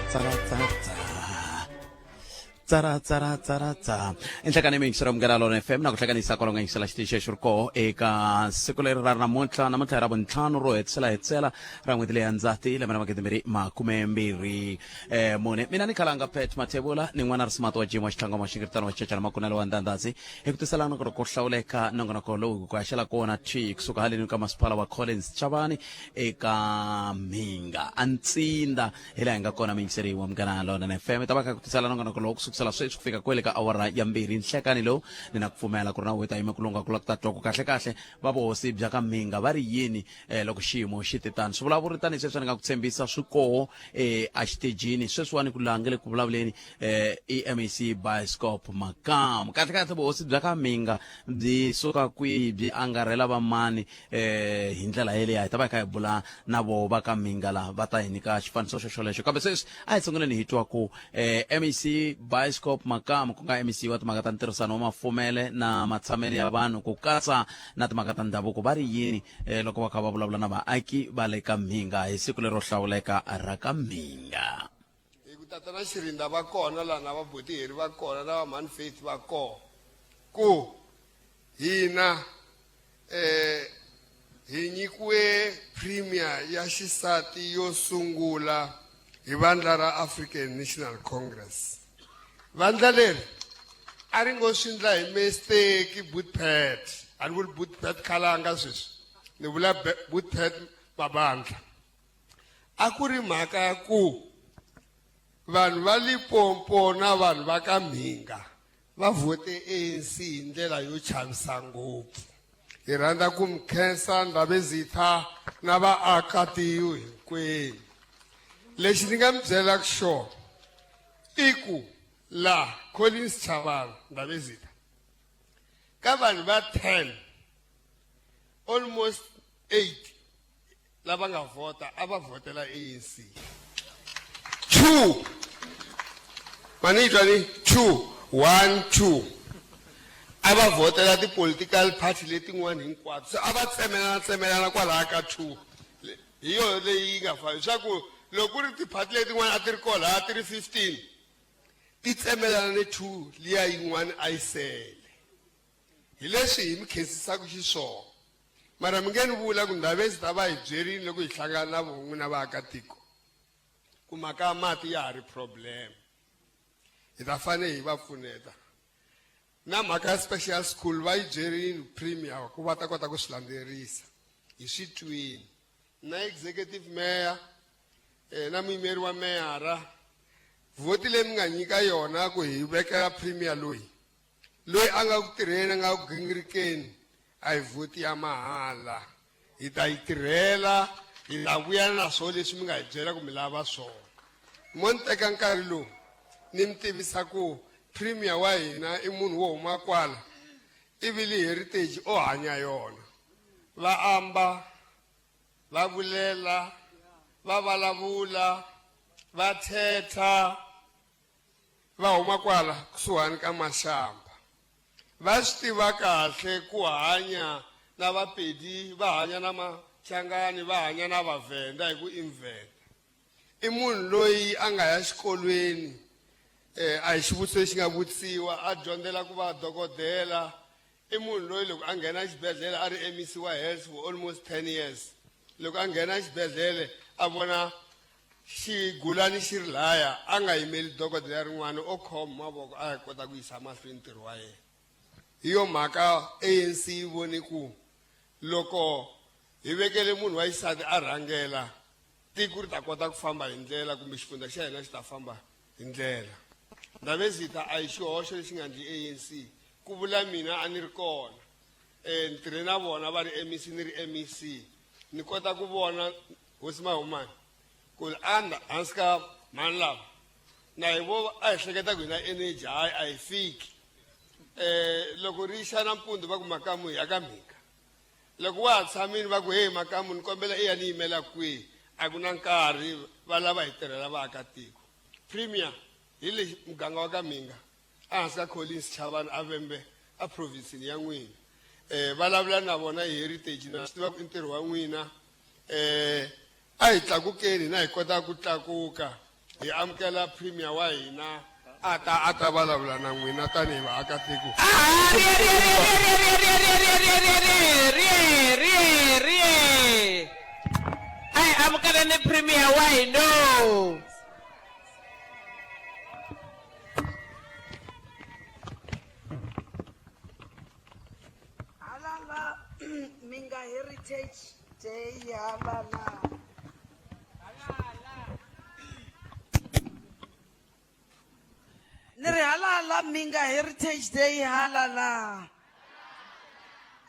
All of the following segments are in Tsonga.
tsara tsara tsara tsara tsara tsara tsa enhlekani miyingiselo munghana lona fm na ku hlekanisa kwalo nga yingisela xitichi xexo ri koho eka siku leri ra namuntlha namuntlha hi ra vuntlhanu ro hetisela hetisela ra n'hweti leya ndzati lembe ra magidimbirhi makumembirhi mune. Mina ni khalanga Pet Mathebula ni n'wana ri wa Jim wa xitlhango wa xingiritano wa xicecana makunelo wa ndandhazi hi ku tisela nongonoko wo hlawuleka, nongonoko lowu ku haxela kona thwi kusuka haleni ka masipala wa Collins Chavani eka Mhinga Antsinda hi laha hi nga kona muyingiseri wa Munghana Lonene FM. Ta va kha ku tisela nongonoko lowu ku sukusela sweswi ku fika kwele ka awara ya mbirhi nhlekani lowu ni na ku pfumela ku ri na wu ta yime ku lungha ku la ku ta twa ku kahle kahle va vuhosi bya ka Mhinga va ri yini loko xiyimo xi te tani. Swivulavuri tanihi sweswi ni nga ku tshembisa swi koho exitejini sweswiwani ku laha nge le ku vulavuleni i MEC Bioscope Makamu. Kahle kahle vuhosi bya ka Mhinga byi suka kwihi, byi angarhela vamani hi ndlela yeleyo? Hi ta va hi kha hi bula na voho va ka Mhinga laha va ta hi nyika xifaniso xo xolexo. Kambe sweswi a hi sunguleni hi twa ku MEC Bioscope Makamu, ku nga MEC wa timhaka ta ntirhisano wa mafumele na matshamelo ya vanhu ku katsa na timhaka ta ndhavuko, va ri yini loko va kha va vulavula na vaaki va le ka Mhinga hi siku lero hlawuleka ra ka Mhinga. Hi ku tatana Xirinda va kona laha na va buti Heri va kona na va mhani Faith va kona ku hina hi nyikiwe premier ya xisati yo sungula hi vandla ra African National Congress. Vandla leri a ri ngo swi ndla hi mistake Bootpet, a ni vuli Bootpet Khalanga sweswi, ni vula Bootpet Mabandla. A ku ri mhaka ya ku vanhu va Limpopo na vanhu va ka Mhinga va vote ANC hi ndlela yo chavisa ngopfu. Hi rhandza ku mi khensa Ndabezitha na vaakatiko hinkwenu. Lexi ni nga mi byelaka xona i ku la Collins Chabane Ndabezitha ka vanhu va 10 almost 8 lava nga vhota a va vhotela ANC. 2 mani twa ni 2 1 2 a va vhotela ti-political party letin'wana hinkwato, se a va tsemelana tsemelana kwalaya ka 2 hi yona leyi yi nga fani leswaku loko ku ri tiphati letin'wana a ti ri kona a ti ri 15 ti tsemelana ni 2 liya yin'wana a yi sele. Hi leswi hi mi khensisaka xiswona. Mara mi nge ni vula ku Ndabezi ta va hi byerini loko hi hlangana na vona n'wina vaakatiko ku mhaka ya mati ya ha ri problem, hi ta fanele hi va pfuneta. Na mhaka ya special school va yi byerini premier ku va ta kota ku swi landzelerisa, hi swi twini. Na executive mayor na muyimeri wa meyara, vhoti leyi mi nga nyika yona ku hi vekela premier loyi, loyi a nga ku tirheni a nga ku gingirikeni, a hi vhoti ya mahala, hi ta yi tirhela, hi ta vuya na swona leswi mi nga hi byela ku mi lava swona. Mo ni teka nkarhi lowu ni mi tivisa ku premier wa hina i munhu wo huma kwala, ivi heritage o hanya yona. Va amba, va vulela, va vulavula, va thetha, va huma kwala kusuhani ka Mashamba. Va swi tiva kahle ku hanya na Vapedi, va hanya na Machangani, va hanya na Vavhenda hi ku i Mvhenda. I munhu loyi a nga ya xikolweni, a hi xivutiso lexi nga vutisiwa, a dyondzela ku va dokodela. I munhu loyi loko a nghena xibedhlele a ri MEC wa health for almost 10 years. Loko a nghena xibedhlele a vona xigulani xi ri laya, a nga yimeli dokodela rin'wana, o khoma mavoko a ya kota ku yisa mahlweni ntirho wa yena. Hi yo mhaka ANC yi vone ku loko hi vekele munhu wa xisati a rhangela, tiko ri ta kota ku famba hi ndlela kumbe xifundza xa hina xi ta famba hi ndlela. Ndabezitha a hi xihoxo lexi nga ndli ANC, ku vula mina a ni ri kona. Ni tirhe na vona va ri MEC ni ri MEC, ni kota ku vona Hosi Mahumani ku anda hansi ka mhani lava na hi vo a hi hleketa ku hi na energy, hayi a hi fiki. Loko ri xa nampundzu va ku Makamu hi ya ka Mhika, loko wa ha tshamile va ku hey Makamu ni kombela i ya ni yimela kwihi, a ku na nkarhi, va lava hi tirhela vaakatiko. Premier hi le muganga wa ka Mhinga ehansi ka Collins Chabane a Vhembe a province-ini ya n'wina. Vulavula na vona hi heritage, na swi tiva ku i ntirho wa n'wina. A hi tlakukeni hina hi kota ku tlakuka. Hi amukela Premier wa hina a ta a ta vulavula na n'wina tanihi vaakatiko. A hi amukeleni Premier wa hina. Halala Minga Heritage Day halala. Ni ri halala Minga Heritage Day halala.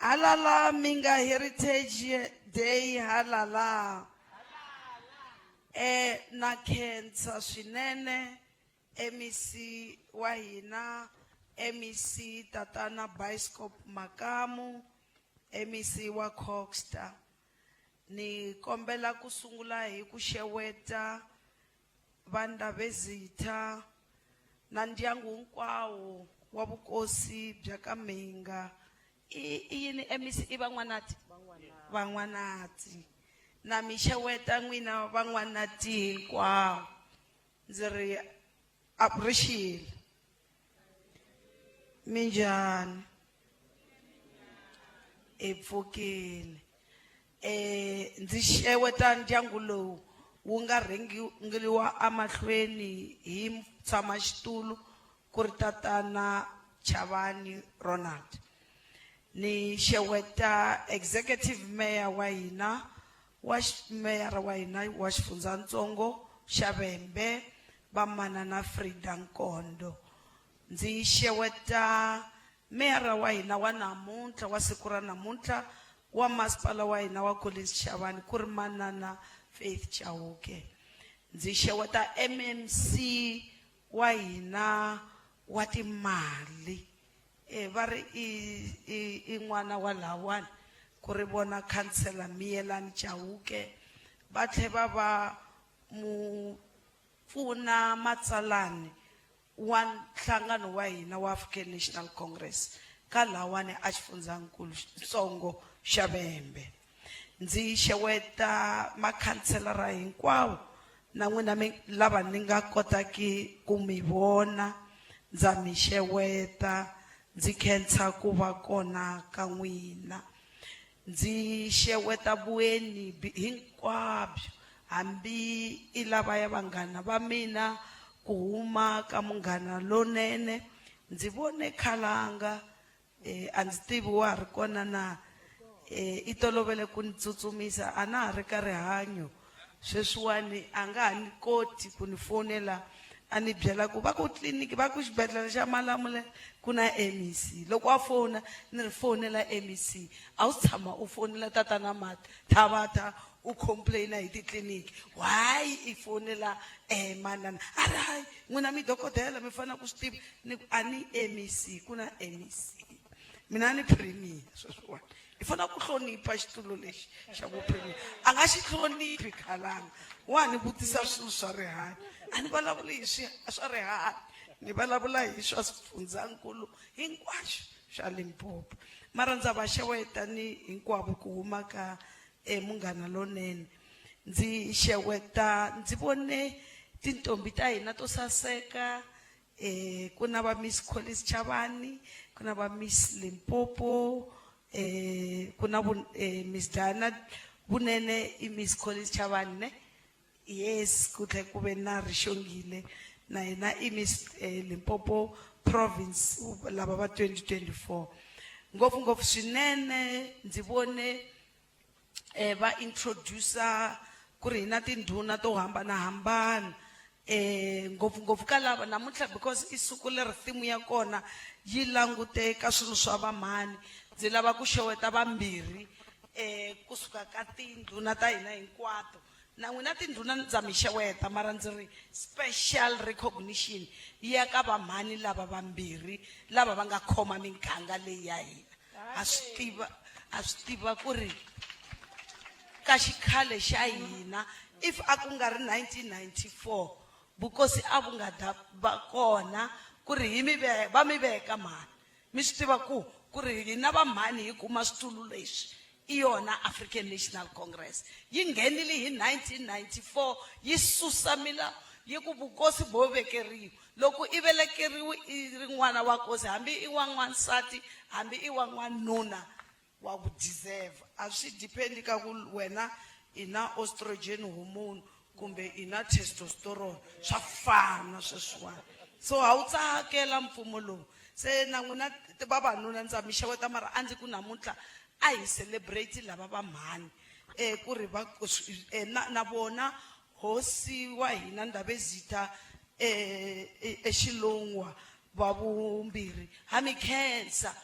Halala Minga Heritage Day halala. Eh na khensa swinene MEC wa hina MEC Tatana Bioscope Makamu MEC wa Coxta ni kombela ku sungula hi ku xeweta Vandabezitha na ndyangu hinkwawo wa vukosi bya ka Mhinga i i yini MEC i van'wanati van'wanati na mi xeweta n'wina van'wanati hinkwawo ndzi ri appreciate minjhani hi pfukile eh ndzi xeweta ndyangu lowu wu nga rhengeriwa emahlweni hi mutshamaxitulu ku ri tatana Chavani Ronald ni xeweta executive mayor wa hina wa meyara wa hina wa xifundzatsongo xa Vhembe va manana Frida Nkondo ndzi xeweta meyara wa hina wa namuntlha wa siku ra namuntlha wa masipala wa hina wa Collins Chavani ku ri manana Faith Chauke ndzi xeweta MMC wa hina wa timali e va ri i i i n'wana wa lawani ku ri vona khansela Miyelani Chauke va tlhe va va mu pfuna matsalani wa nhlangano wa hina wa African National Congress ka lawani a xifundzankulu ntsongo xa Vhembe ndzi xeweta makhanselara hinkwawo na n'wina mi lava ni nga kotaki ku mi vona ndza mi xeweta ndzi khensa ku va kona ka n'wina ndzi xeweta vueni hinkwabyo hambi i lavaya vanghana va mina ku huma ka munghana lonene ndzi vone khalanga eh, a ndzi tivi wa ha ri kona na eh, i tolovele ku ni tsutsumisa a na ha ri ka rihanyo sweswiwani a nga ha ni koti ku ni fonela a ni byela ku va ku tliliniki va ku xibedhlele xa Malamulele ku na MEC loko a fona ni ri fonela MEC a wu tshama u fonela tatana Thabatha u complaina hi titliliniki why i fonela um manana a ri hayi n'wina mi dokodela mi fanele ku swi tiva ni ku a ni MEC ku na MEC mina ni premier sweswiwani i fanele ku hlonipha xitulu lexi xa vu premier a nga xi hloniphi khalanga wa ni vutisa swilo swa rihanyo a ni vulavuli hi swi swa rihanyo ni vulavula hi swa swifundzhankulu hinkwaxo xa Limpopo mara ndza va xeweta ni hinkwavo ku huma ka e munghana lonene ndzi xeweta ndzi vone tintombi ta hina to saseka eh ku na va Miss Collins Chavani ku na va Miss Limpopo eh ku na eh, Miss Diana Vunene i Miss Collins Chavani ne Yes, ku tlhe ku ve na Rixongile na yena i Miss eh, Limpopo Province lava va 2024. Ngopfungopfu swinene ndzi vone eh, va introducer ku ri hi na tindhuna to hambanahambana eh ngopfungopfu ka lava namuntlha because i siku leri theme ya kona yi langute ka swilo swa vamhani ndzi lava ku xeweta vambirhi eh kusuka ka tindhuna ta hina hinkwato na n'wina tindhuna ndza mi xeweta mara ndzi ri special recognition yi ya ka vamhani lava vambirhi lava va nga khoma miganga leyi ya hina ha swi tiva ha swi tiva ku ri ka xikhale xa hina if a ku nga ri 1994 vukosi a vu nga ta va kona ku ri hi mi ve va mi veka mhani mi swi tiva ku ku ri hina va mhani hi kuma switulu leswi i yona African National Congress yi nghenile hi 1994 yi susa milawu Yi ku vukosi byo vekeriwa. Loko i velekeriwe i ri n'wana wa kosi, hambi i wa n'wansati, hambi i wa n'wanuna, wa ku deserve. A swi depend ka ku wena i na estrogen hormone kumbe i na testosterone, swa fana sweswiwani. So ha wu tsakela mpfumo lowu. Se na n'wina vavanuna ndza mi xeweta, mara a ndzi ku namuntlha a hi celebrate lava va mhani ku ri va na vona hosi wa hina Ndabezitha eXilungwa va vumbirhi. Ha mi khensa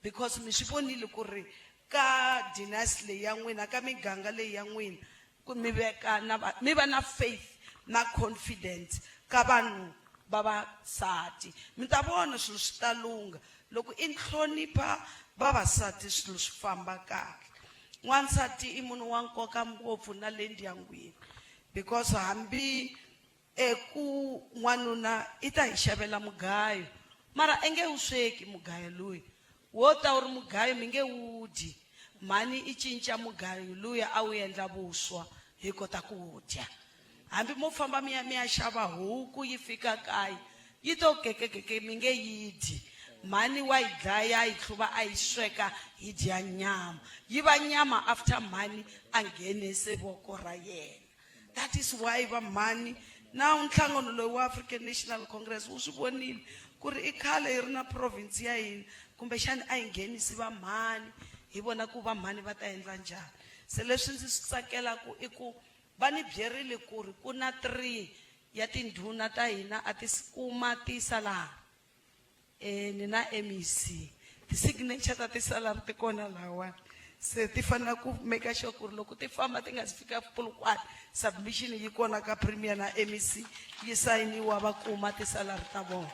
because mi swi vonile ku ri ka dynasty leyi ya n'wina, ka miganga leyi ya n'wina, ku mi veka na va, mi va na faith na confidence ka vanhu va vasati. Mi ta vona swilo swi ta lungha loko i nhlonipha vavasati, swilo swi famba kahle. N'wansati i munhu wa nkoka ngopfu na le ndyangwini, because hambi eku n'wanuna i ta hi xavela mugayo, mara i nge wu sweki mugayo luya. Wo ta wu ri mugayo mi nge wu dyi. Mhani i cinca mugayo luya a wu endla vuswa hi kota ku wu dya. Hambi mo famba mi ya mi ya xava huku yi fika kaya yi to kekekeke mi nge yi dyi. Mhani wa yi dlaya a yi hluva a yi sweka hi dya nyama. Yi va nyama after mhani a nghenise voko ra yena. That is why va mhani na nhlangano lowu wa African National Congress wu swi vonile ku ri i khale yi ri na province ya hina, kumbexani a yi nghenisi va mhani hi vona ku va mhani va ta endla njhani. Se leswi ndzi swi tsakelaka i ku va ni byerile ku ri ku na 3 ya tindhuna ta hina a ti si kuma tisalari. Ni na MEC, ti-signature ta tisalari ti kona lahawani, se ti fanele ku make sure ku ri loko ti famba ti nga si fika Polokwane, submission yi kona ka Premier na MEC, yi sayiniwa va kuma tisalari ta vona,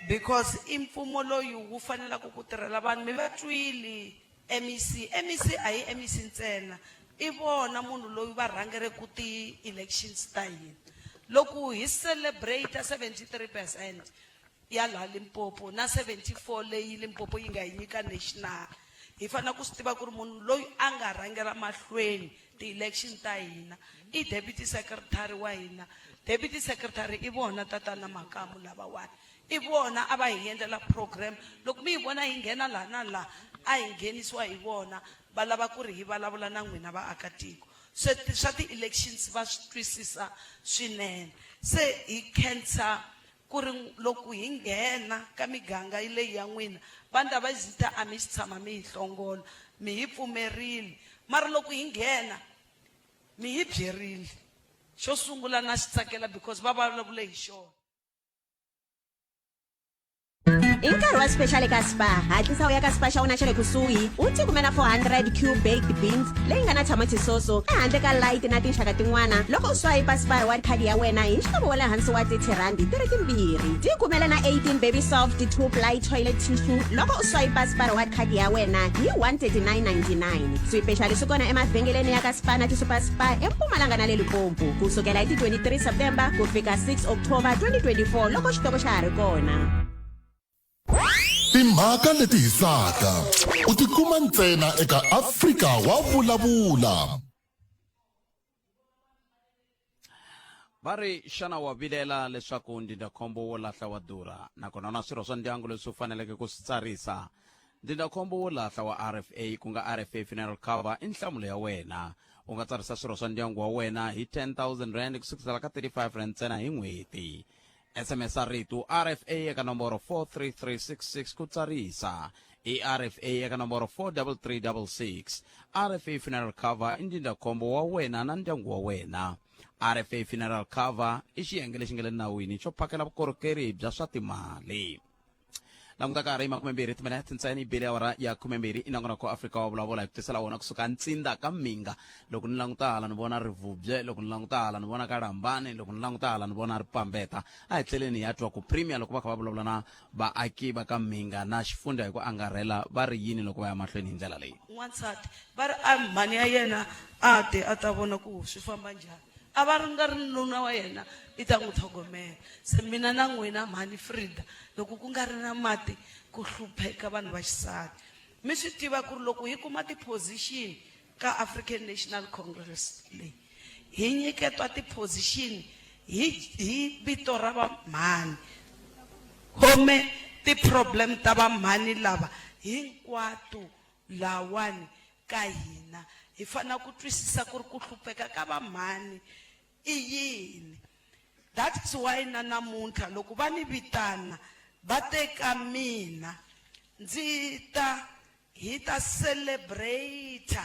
because i mfumo loyi wu fanelaka ku tirhela vanhu. Mi va twile MEC, MEC a hi MEC ntsena, i vona munhu loyi va rhangereke ti-elections ta hina. Loko hi celebrate 73% ya laha Limpopo na 74 leyi Limpopo yi nga hi nyika national, hi fanele ku swi tiva ku ri munhu loyi a nga rhangela mahlweni ti-election ta hina i deputy secretary wa hina. Deputy secretary i vona tatana Makamu lavawani, i vona a va hi endlela program. Loko mi hi vona hi nghena laha na laha, a hi nghenisiwa hi vona, va lava ku ri hi vulavula na n'wina vaakatiko. Se swa ti-elections va swi twisisa swinene. Se hi khensa ku ri loko hi nghena ka miganga leyi ya n'wina, va Ndabezitha a mi si tshama mi hi hlongola, mi hi pfumerile, mara loko hi nghena mi hi byerile. Xo sungula na xi tsakela because va vulavule hi xona. I nkarhi wa special eka Spar. Hatlisa u ya ka Spar xa wena xa le kusuhi u tikumela 400 cube baked beans leyi nga na tamati soso ehandle ka light na tinxaka tin'wana loko u swayipa Spar Reward card ya wena hi nxavo wa le hansi wa 30 rhandi ti ri timbirhi. Tikumele na 18 baby soft 2 ply toilet tissue loko u swayipa Spar Reward card ya wena hi 139.99. Swipexali swi kona emavhengeleni ya ka Spar na ti-Super Spar eMpumalanga na le Limpopo ku sukela hi ti 23 September ku fika 6 October 2024 loko xitoko xa ha ri kona. Timhaka leti hisaka u ti kuma ntsena eka Afrika wa Vulavula. Va ri, Xana wa vilela leswaku ndzindzakhombo wo lahla wa durha nakona na swirho swa ndyangu leswi u faneleke ku swi tsarisa? Ndzindzakhombo wo lahla wa RFA, ku nga RFA Funeral Cover, i nhlamulo ya wena. U nga tsarisa swirho swa ndyangu wa wena hi R10,000 ku sukisela ka R35 ntsena hi n'hweti. SMS rito RFA eka nomboro 43366 ku tsarisa. I RFA eka nomboro 43366. RFA Funeral Cover i ndzindzakhombo wa wena na ndyangu wa wena. RFA Funeral Cover i xiyenge lexi nga le nawini xo phakela vukorhokeri bya swa timali. Languta karhi 20 timinete ntsena yi bile awara ya 12. I nongonoko Afrika wa Vulavula hi ku tisela wona kusuka ntsinda ka Minga. Loko ni languta hala ni vona Rivubye, loko ni languta hala ni vona ka Lambani, loko ni languta hala ni vona Ripambeta. A hi tleleni hi ya twa ku Premier loko va kha va vulavula na vaaki va ka Minga na xifundza hi ku angarhela va ri yini loko va ya mahlweni hi ndlela leyi. N'wansati va ri a mhani ya yena a te a ta vona ku swi famba njhani. A va ri nga ri nuna wa yena i ta n'wi tlhogomela. Se mina na n'wina mhani Frida, loko ku nga ri na mati ku hlupheka vanhu va xisati. Mi swi tiva ku ri loko hi kuma ti-position ka African National Congress leyi, Hi nyiketwa ti-position hi hi vito ra vamhani. Khome ti-problem ta vamhani lava hinkwato lawani ka hina. Hi fanele ku twisisa ku ri ku hlupheka ka vamhani i yini. That is why na namuntlha loko va ni vitana va te ka mina ndzi ta hi ta celebrate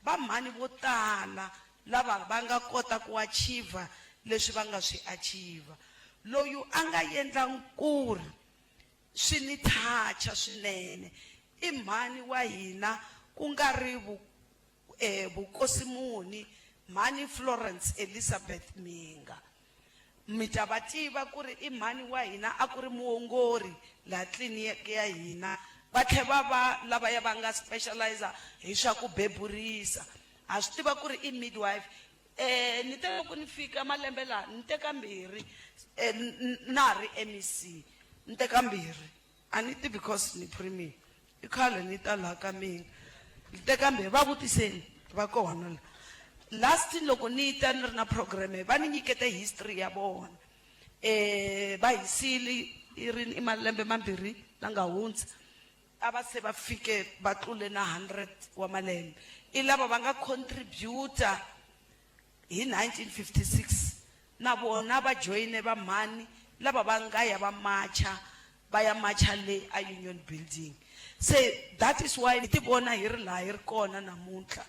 va mhani vo tala lava va nga kota ku achieve leswi va nga swi achieve. Loyu a nga endla nkuri swi ni touch swinene i mhani wa hina ku nga ri vu eh, vukosi muni mhani Florence Elizabeth Mhinga. Mi ta va tiva ku ri i mhani wa hina a ku ri muongori laha tliliniki ya hina va tlhe va va lavaya va nga specializer hi swa ku beburisa. Ha swi tiva ku ri i midwife. Eh ni te loko ni fika malembe laha ni teka mbirhi eh, na ha ri MEC ni teka mbirhi a ni ti because ni premier i khale ni ta laha ka mina ni teka mbirhi va vutiseni va kona la last loko ni ta ni ri na programme va ni nyikete history ya vona eh va hisile i ri i malembe mambirhi la nga hundza a va se va fike va tlule na 100 wa malembe i lava va nga contributor hi 1956 na vona va joyine va mhani lava va nga ya va macha va ya macha le a Union Building. Se that is why hi ti vona hi ri laha hi ri kona namuntlha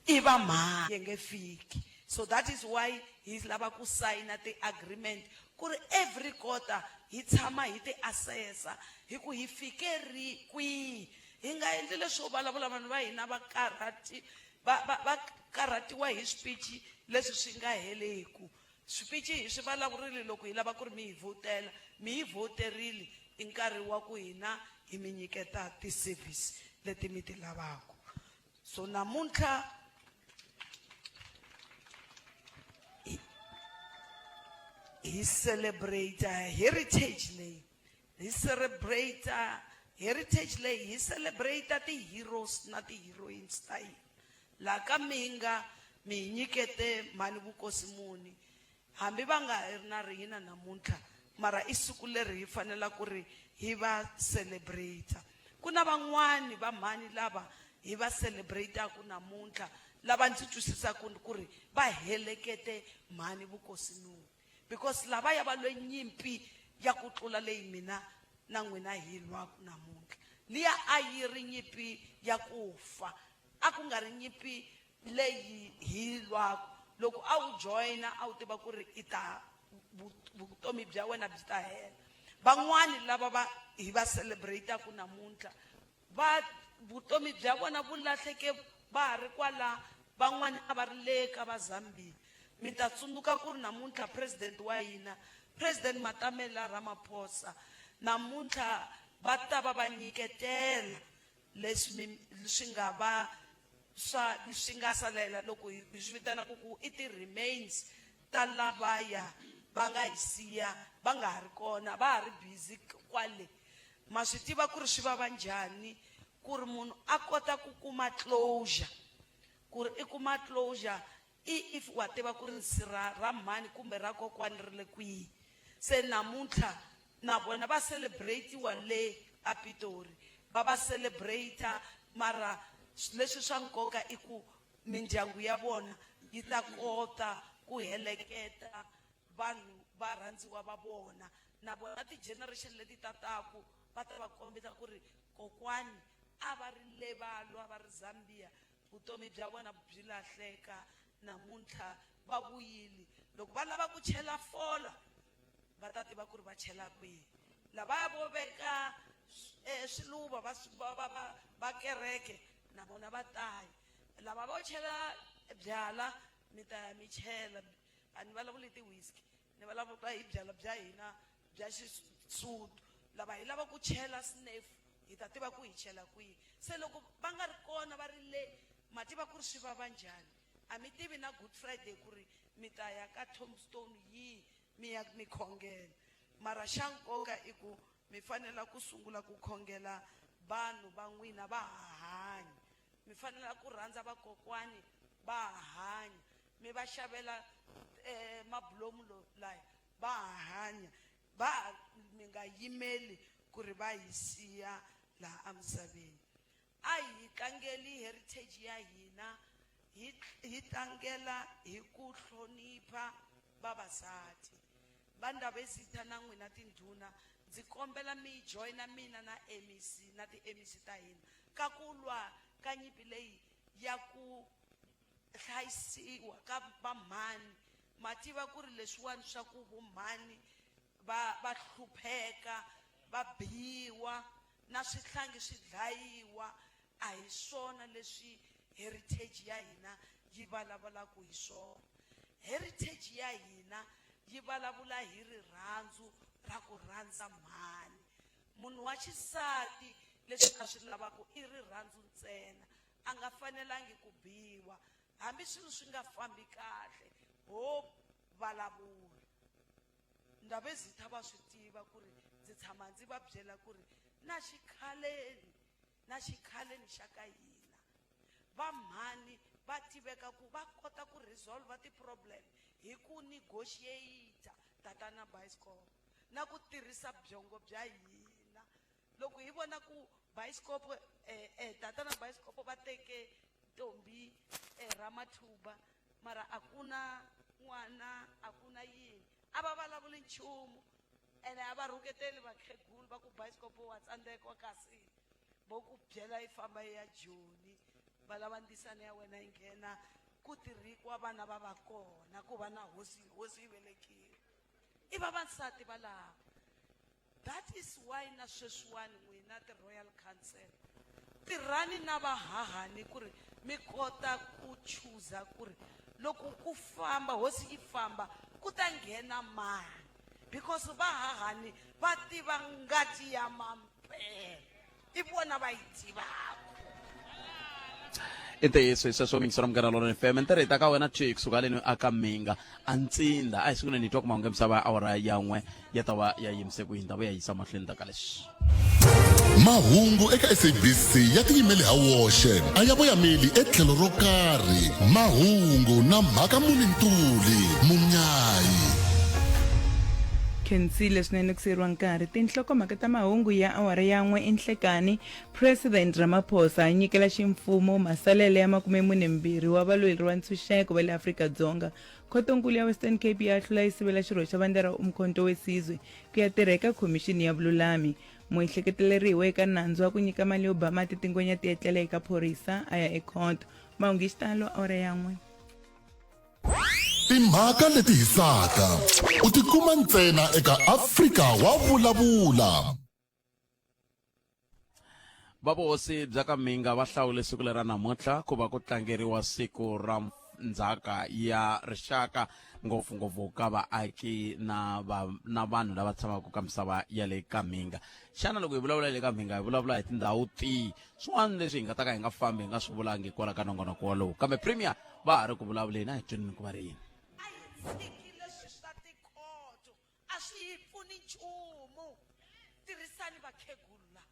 i va mhani yi nge fiki. So that is why hi lava ku sayina ti-agreement ku ri every quarter hi tshama hi ti assessa hi ku hi fike ri kwihi. Hi nga endli leswo vulavula vanhu va hina va karhati va va va karhatiwa hi swipichi leswi swi nga heleku. Swipichi hi swi vulavurile loko hi lava ku ri mi hi vhotela, mi hi vhoterile i nkarhi wa ku hina hi mi nyiketa ti-service leti mi ti lavaka. So namuntlha hi celebrate heritage leyi hi celebrate heritage leyi hi celebrate ti-heroes na ti-heroines ta hina. Laha ka minga mi hi nyikete mhani vukosi muni hambi va nga ha ri na rihina namuntlha mara i siku leri hi fanela ku ri hi va celebrate. Ku na van'wani va mhani lava hi va celebrate-aku namuntlha lava ndzi twisisaka ku ri va helekete mhani vukosi muni because lavaya va lwe nyimpi ya ku tlula leyi mina na n'wina hi lwaku namuntlha. Liya a yi ri nyimpi ya ku fa. A ku nga ri nyimpi leyi hi yi lwaka. Loko a wu joyina a wu tiva ku ri i ta vutomi bya wena byi ta hela. Van'wani lava va hi va celebrate-aku namuntlha va vutomi bya vona vu lahleke va ha ri kwala, van'wani a va ri le ka va Zambia. Mi ta tsundzuka ku ri namuntlha president wa hina President Matamela Ramaphosa namuntlha va ta va va nyiketela leswi mi swi nga va swa swi nga salela loko hi swi vitanaka ku i ti-remains ta lavaya va nga hi siya va nga ha ri kona va ha ri busy kwale. Ma swi tiva ku ri swi vava njhani ku ri munhu a kota ku kuma closure ku ri i kuma closure i if wa tiva ku ri sirha ra mhani kumbe ra kokwani ri le kwihi. Se namuntlha na vona va celebrate-iwa le a Pitori va va celebrate mara leswi swa nkoka i ku mindyangu ya vona yi ta kota ku heleketa vanhu va rhandziwa va vona na vona ti-generation leti tataku va ta va kombeta ku ri kokwani a va ri le va lwa va ri Zambia vutomi bya vona byi lahleka namuntlha va vuyile loko va lava ku chela fola va ta tiva ku ri va chela kwihi lavaya vo veka eh, swiluva va va va va va kereke na vona va taya lava vo chela byala mi ta ya mi chela a ni vulavuli ti-whisky ni vulavula hi byala bya hina bya xisuthu lava hi lava ku chela snuff hi ta tiva ku hi chela kwihi se loko va nga ri kona va ri le ma tiva ku ri swi vava njhani a mi tivi na good friday ku ri mi ta ya ka tombstone yihi mi ya mi khongela mara xa nkoka i ku mi fanela ku sungula ku khongela vanhu va n'wina va ha hanya mi fanela ku rhandza vakokwani va ha hanya. Mi va xavela eh, mabulomu laya va ha hanya va mi nga yimeli ku ri va hi siya laha emisaveni. A hi tlangeli heritage ya hina hi hi tlangela hi ku hlonipha vavasati. Va Ndabezitha na n'wina tindhuna ndzi kombela mi joyina mina na MEC na ti-MEC ta hina ka ku lwa ka nyimpi leyi ya ku hlayisiwa ka vamhani. Ma tiva ku ri leswiwani swa ku vomhani va va hlupheka va biwa na swihlangi swi dlayiwa a hi swona leswi heritage ya hina yi vulavulaka hi swona. Heritage ya hina yi vulavula hi rirhandzu ra ku rhandza mhani. Munhu wa xisati leswi a swi lavaka i rirhandzu ntsena a nga fanelangi ku biwa hambi swilo swi nga fambi kahle ho vulavula. Ndabezitha va swi tiva ku ri ndzi tshama ndzi va byela ku ri na xikhaleni na xikhaleni xa ka hina va mhani va tiveka ku va kota ku resolve ti-problem hi ku negotiate tatana bioscope na ku tirhisa byongo bya hina. Loko hi vona ku bioscope eh, eh, tatana bioscope va teke ntombi eh, Ramathuba mara a ku na n'wana a ku na yini a va vulavuli nchumu ene a va rhuketeli vakhegulu va ku bioscope wa tsandzeka wa kasi vo ku byela yi famba yi ya Joni va lava ndzisana ya wena yi nghena ku tirhikwa vana va va kona ku va na hosi hosi yi velekiwa i vavasati valava. That is why na sweswiwani n'wina ti-Royal Council tirhani na vahahani ku ri mi kota ku chuza ku ri loko ku famba hosi yi famba ku ta nghena mani because vahahani va tiva ngati ya mampela i vona va yi tivaka. I ntiyiso hi sweswo mingisero munghana lona fm ntirho hi ta ka wena twi kusuka leni aka minga a ntsinda a hi sunguleni hi twa ku mahungu ya misava ya awara ya n'we ya ta va ya yimise ku yini ta va ya yisa mahlweni ta ka leswi. Mahungu eka SABC ya tiyimele ha woxe a ya voyameli etlhelo ro karhi. Mahungu na Mhaka Muni Ntuli Munyayi. Khensile swinene ku siyeriwa nkarhi. Tinhlokomhaka ta mahungu ya awara ya n'we enhlekani. President Ramaphosa a nyikela ximfumo masalela ya 42 wa valweri va ntshunxeko va le Afrika-Dzonga. Khotonkulu ya Western Cape ya ahlula yi sivela xirho xa vandla ra Umkhonto we Sizwe ku ya tirha eka khomixini ya vululami. Muehleketeleriwa eka nandzu wa ku nyika mali yo ba mati tingwenya ti etlela eka phorisa a ya ekhoto. Mahungu hi xitalo awara ya n'we. Timhaka leti hisaka u ti kuma ntsena eka Afrika wa Vulavula. Va vuhosi bya ka Mhinga va hlawule siku lera namuntlha ku va ku tlangeriwa siku ra ndzhaka ya rixaka ngopfungopfu ka vaaki na va na vanhu lava tshamaka ka misava ya le ka Mhinga. Xana loko hi vulavula le ka Mhinga hi vulavula hi tindhawu tihi? Swin'wana leswi hi nga ta ka hi nga fambi hi nga swi vulangi kwala ka nongonoko wolowo, kambe Premier va ha ri ku vulavuleni, a hi twenini ku va ri yini. A hi tshiki leswi swa tikhoto a swi hi pfuni nchumu. Tirhisani vakhegulu lava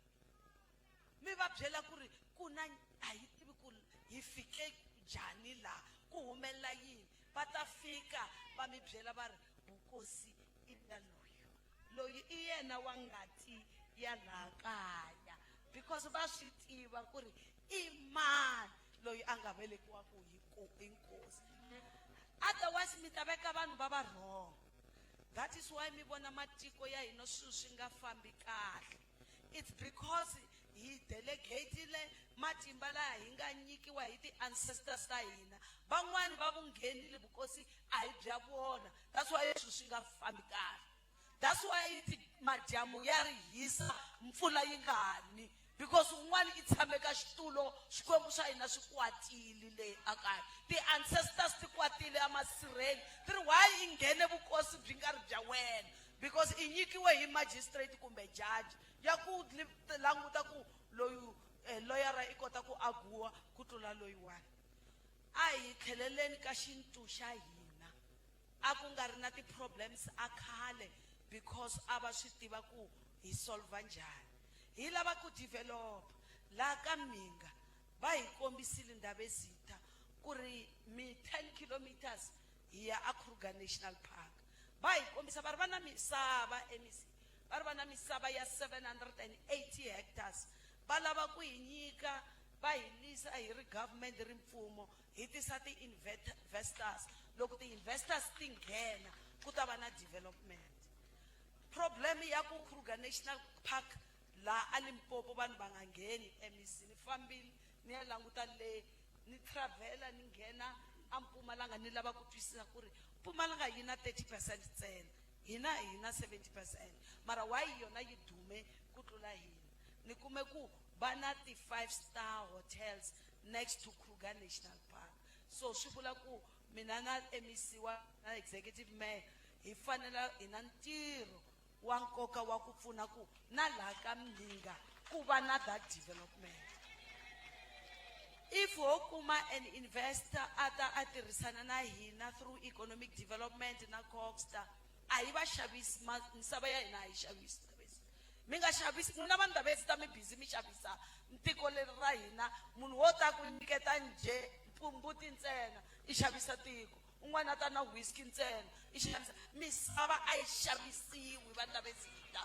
mi va byela ku ri ku na a hi tivi ku hi fike njhani laha ku humelela yini va ta fika va mi byela va ri vukosi i bya loyi loyi i yena wa ngati ya laha kaya because va swi tiva ku ri i mani loyi a nga velekiwaku hi hi nkosi otherwise mi ta veka vanhu va va wrong. That is why mi vona matiko ya hina swilo swi nga fambi kahle. It's because hi delegatile matimba laya hi nga nyikiwa hi ti-ancestors ta hina. Van'wani va vunghenile vukosi a hi bya vona. That's why swilo swi nga fambi kahle. That's why madyambu ya ri hisa mpfula yi nga ni because un'wana i tshame ka xitulo swikwembu swa hina swi kwatile le akaya ti-ancestors ti kwatile emasirheni ti ri why i nghene vukosi byi nga ri bya wena because i nyikiwe hi magistrate kumbe judge ya ku languta ku loyi eh, loyara i kota ku aguwa ku tlula loyiwani a hi tlheleleni ka xintu xa hina a ku nga ri na ti-problems a khale because a va swi tiva ku hi solva njhani hi lava ku develop laha ka Mhinga va hi kombisile Ndabezitha. Ku ri mi 10 kilometers hi ya a Kruger National Park. Va hi kombisa va ri va na misava MEC, va ri va na misava ya 780 hectares. Va lava ku hi nyika va hi lisa hi ri government ri mfumo hi tisa ti-investors. Loko ti-investors ti nghena ku ta va na development. Problem ya ku Kruger National Park laha a Limpopo vanhu va nga ngheni MEC, ni fambile ni ya languta le ni travel-a ni nghena a Mpumalanga ni lava ku twisisa ku ri Mpumalanga yi na 30% ntsena, hina hi na 70%, mara why yona yi dume ku tlula hina? Ni kume ku va na ti-5 star hotels next to Kruger National Park. So swi vula ku mina na MEC wa na executive mayor hi fanela hi na ntirho wa nkoka wa ku pfuna ku na laha ka Mhinga ku va na that development. If ho kuma an investor a ta a tirhisana na hina through economic development na Cogstar, a hi va xavisi misava ya hina, a yi xavisi. Mi nga xavisi n'wina vanhu lava ta mi busy mi xavisa tiko leri ra hina. Munhu wo ta ku nyiketa njhe mbuti ntsena i xavisa tiko, un'wana a ta na whisky ntsena i xavisa misava. A yi xavisiwi vanhu lava zita.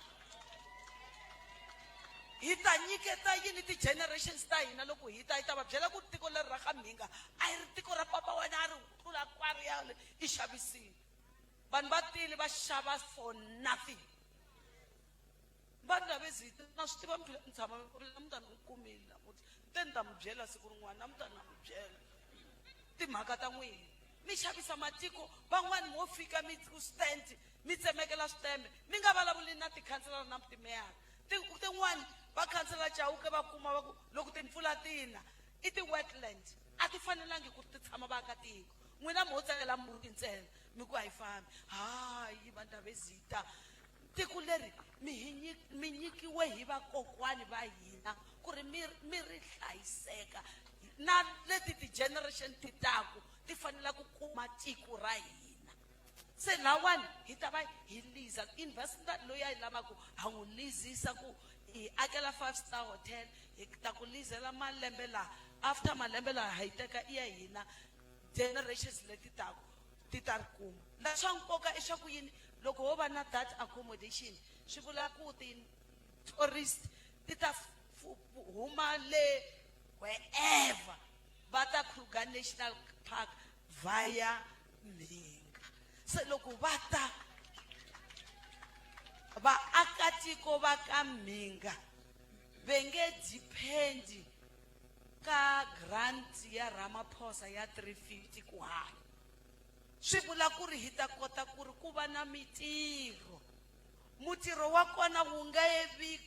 Hi ta nyiketa yini ti-generations ta hina loko hi ta hi ta va byela ku tiko leri ra ka Mhinga a yi ri tiko ra papa wena a ri tlula kwari ya le i xavisile. Vanhu va tile va xava for nothing. Vanhu lava zita na swi tiva ni tshama namuntlha ni n'wi kumile namuntlha ni te ni ta mi byela siku rin'wana namuntlha na mi byela timhaka ta n'wina. Mi xavisa matiko van'wani mo fika mi ku stand mi tsemekela switembe mi nga vulavuli na tikhanselara na timeyara. Tin'wani va khansela Chauke va kuma va ku loko timpfula ti na i ti-wetland a ti fanelangi ku ti tshama vaakatiko. N'wina mo tsekela mbuti ntsena mi ku a yi fambi. Hayi vandhavezita, tiko leri mi hi mi nyikiwe hi vakokwani va hina ku ri mi mi ri hlayiseka na leti ti-generation ti taku ti fanele ku kuma tiko ra hina. Se lawani hi ta va hi liza investor loyi a yi lavaka ha n'wi lizisa ku hi akela 5 star hotel, hi ta ku lizela malembe laha, after malembe laha ha yi teka i ya hina, generations leti taku ti ta ri kuma. La swa nkoka i swa ku yini? Loko ho va na that accommodation swi vula ku ti-tourist ti ta huma le wherever va ta Kruger National Park via Mhinga. Se loko va ta vaakatiko va ka Mhinga ve nge depend ka grant ya Ramaphosa ya 350 ku hanya. Swi vula ku ri hi ta kota ku ri ku va na mitirho. Mutirho wa kona wu nge vi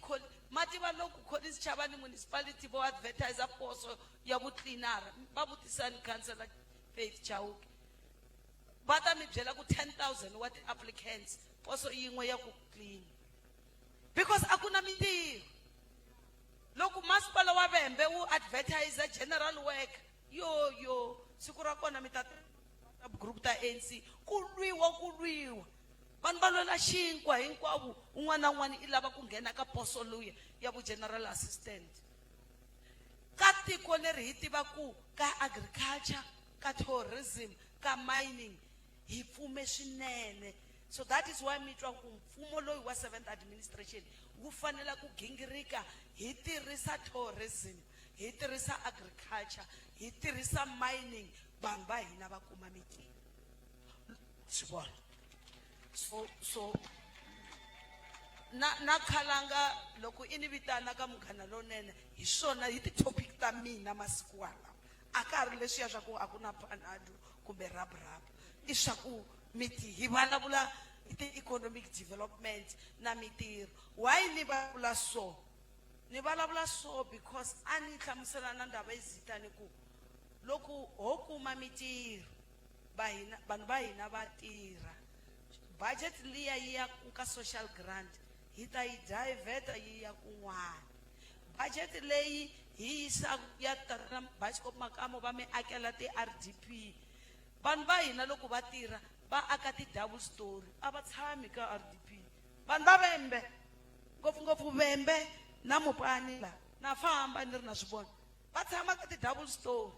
ma tiva loko Collins Chabane municipality vo advertise poso ya vutlinara, va vutisani councillor Faith Chauke, va ta mi byela ku 10,000 wa ti-applicants poso yin'we ya ku clean, because a ku na mintirho. Loko masipala wa Vhembe wu advertise general work, yo yo siku ra kona mi ta group ta ANC ku lwiwa ku lwiwa, vanhu va lwela xinkwa hinkwavo, un'wana na un'wana i lava ku nghena ka poso luya ya vu general assistant. Ka tiko leri hi tiva ku ka agriculture, ka tourism, ka mining hi pfume swinene. So that is why mi twa ku mfumo loyi wa 7th administration wu fanela ku gingirika hi tirhisa tourism, hi tirhisa agriculture, hi tirhisa mining, vanhu va hina va kuma mitirho. Swi vona so na khalanga loko i ni vitana ka Munghana Lonene hi swona hi ti-topic ta mina masiku walawa. A ka ha ri leswiya swa ku a ku na Panado kumbe rab rab, i swa ku miti hi vulavula hi ti-economic development na mitirho. Why ni vulavula so? Ni vulavula so because a ni hlamusela na ndaba ezita ni ku loko ho kuma mitirho va hina, vanhu va hina va tirha, budget liya yi ya ku ka social grant hi ta yi divert yi ya kun'wana. Budget leyi hi yisa ya tatana Bioscope Makamo va mi akela ti-RDP. Vanhu va hina loko va tirha va aka ti-double story, a va tshami ka RDP. Vanhu va Vhembe ngopfungopfu Vhembe na Mopani la na famba ni ri na swi vona va tshama ka ti-double story.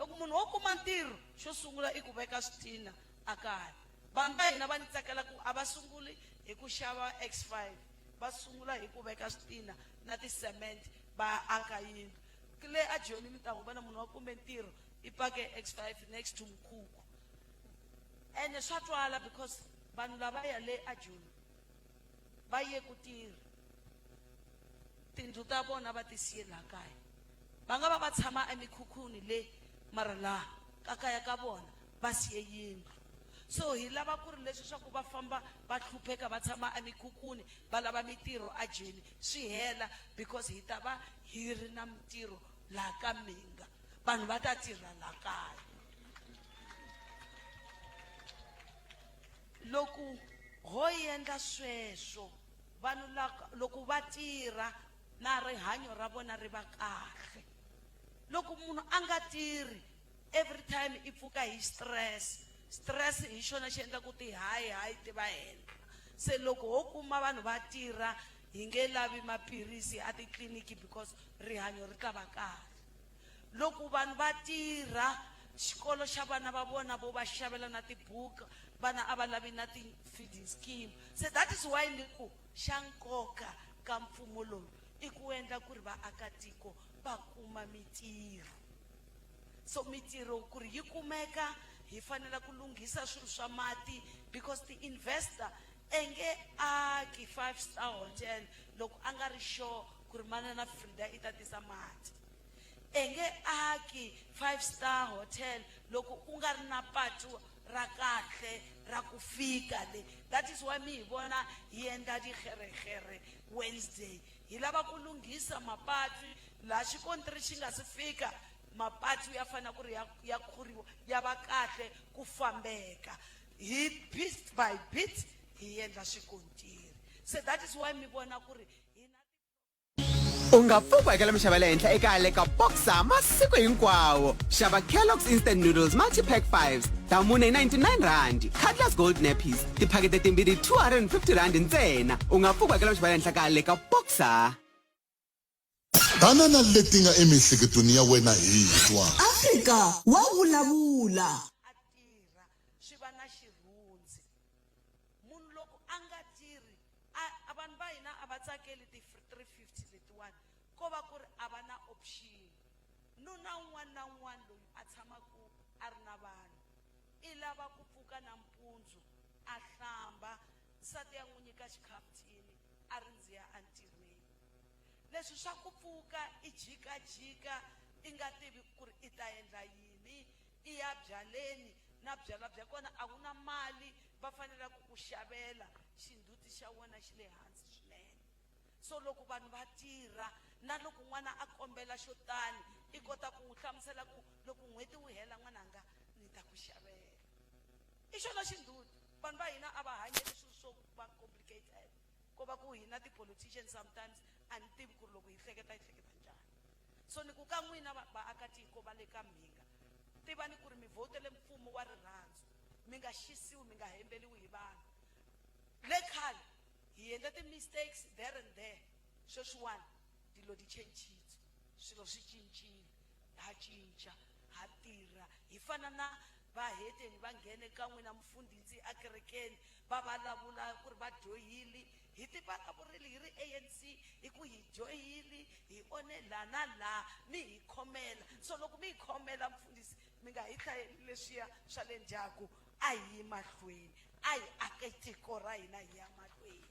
Loko munhu wo kuma ntirho, xo sungula i ku veka switina a kaya. Vanhu va hina va ni tsakela ku a va sunguli hi ku xava X5, va sungula hi ku veka switina na ti-cement va aka yindlu. Le a Joni mi ta n'wi vona munhu wa kume ntirho i pake X5 next to mkhukhu. Ene swa twala because vanhu lavaya le a Joni va ye ku tirha. Tindlu ta vona va ti siye laha kaya. Va nga va va tshama emikhukhwini le mara laha ka kaya ka vona va siye yindlu. So hi lava ku ri leswi swa ku va famba va hlupheka va tshama emikhukhwini va lava mitirho a jele swi hela because hi ta va hi ri na mitirho laha ka Mhinga. Vanhu va ta tirha laha kaya. Loko ho endla sweswo vanhu loko va tirha na rihanyo ra vona ri va kahle. Loko munhu a nga tirhi every time i pfuka hi stress, stress hi xona xi endla ku ti high high ti va henhla. Se loko ho kuma vanhu va tirha hi nge lavi maphilisi a titliliniki because rihanyo ri ta va kahle. Loko vanhu va tirha xikolo xa vana va vona vo va xavela na tibuku, vana a va lavi na ti-feeding scheme. Se that is why ni ku xa nkoka ka mfumo lowu i ku endla ku ri vaakatiko va kuma mitirho. So mitirho ku ri yi kumeka hi fanele ku lunghisa swilo swa mati because ti-investor e nge aki 5-star hotel loko a nga ri sure ku ri manana Frida i ta tisa mati. E nge aki 5-star hotel loko ku nga ri na patu ra kahle ra ku fika le. That is why mi hi vona hi endla Dikgerekgere Wednesday. Hi lava ku lunghisa mapatu laha xikontiri xi nga si fika, mapatu ya fanele ku ri ya khuriwa ya va kahle ku fambeka. Hi bit by bit hi endla swikontiri. Se that is why mi vona ku ri hi na U nga pfuki u hakela minxavo ya le henhla eka le ka Boxer masiku hinkwawo. Xava Kellogg's Instant Noodles Multi-Pack 5s ta mune hi 99 rhandi, Cutlass Gold Nappies tiphakete timbirhi 250 rhandi ntsena. U nga pfuki u hakela minxavo ya le henhla ka le ka Boxer. Tana na leti nga emiehleketweni ya wena hi twa. Afrika wa vulavula. A tirha swi va na xirhundzi. Munhu loko a nga tirhi, a, vanhu va hina a va tsakeli ti 350 letiwani, ko va ku ri a va na option. Nuna un'wana na un'wana loyi a tshamaka a ri na vanhu i lava ku pfuka nampundzu a hlamba, nsati ya n'wi nyika xikhafuthini a ri ndzi ya entirhweni. Leswi swa ku pfuka i jikajika i nga tivi ku ri i ta endla yini, i ya byaleni na byalwa bya kona a wu na mali va fanela ku ku xavela, xindzhuti xa wena xi le hansi swinene. So loko vanhu va tirha na loko n'wana a kombela xo tani i kota ku n'wi hlamusela ku loko n'hweti wu hela n'wananga ni ta ku xavela. I xona xindzhuti. Vanhu va hina a va hanyeli swilo swo va complicated. Ko va ku hina ti-politicians sometimes a ni tivi ku ri loko hi hleketa hi hleketa njhani. So ni ku ka n'wina vaakatiko va le ka Mhinga, tivani ku ri mi vhotele mfumo wa rirhandzu, mi nga xisiwi, mi nga hembeliwi hi vanhu. Le khale hi endle ti-mistakes there and there, sweswiwani dilo di changile, swilo swi cincile, ha cinca, ha tirha, hi fana na vahedeni va nghene ka n'wina mufundhisi ekerekeni va vulavula ku ri va dyohile. Hi ti vulavurile hi ri ANC hi ku hi dyohile, hi one laha na laha, mi hi khomela. So loko mi hi khomela mufundhisi, mi nga hi hlayeli leswiya swa le ndzhaku, a hi yi mahlweni, a hi ake tiko ra hina hi ya mahlweni.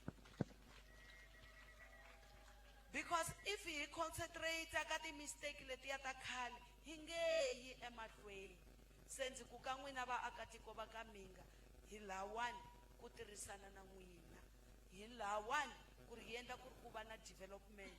Because if hi concentrate ka ti-mistake letiya ta khale, hi nge yi emahlweni. Se ndzi ku ka n'wina vaakatiko va ka Mhinga, hi lahawani ku tirhisana na n'wina, hi lahawani ku ri hi endla ku ri ku va na development,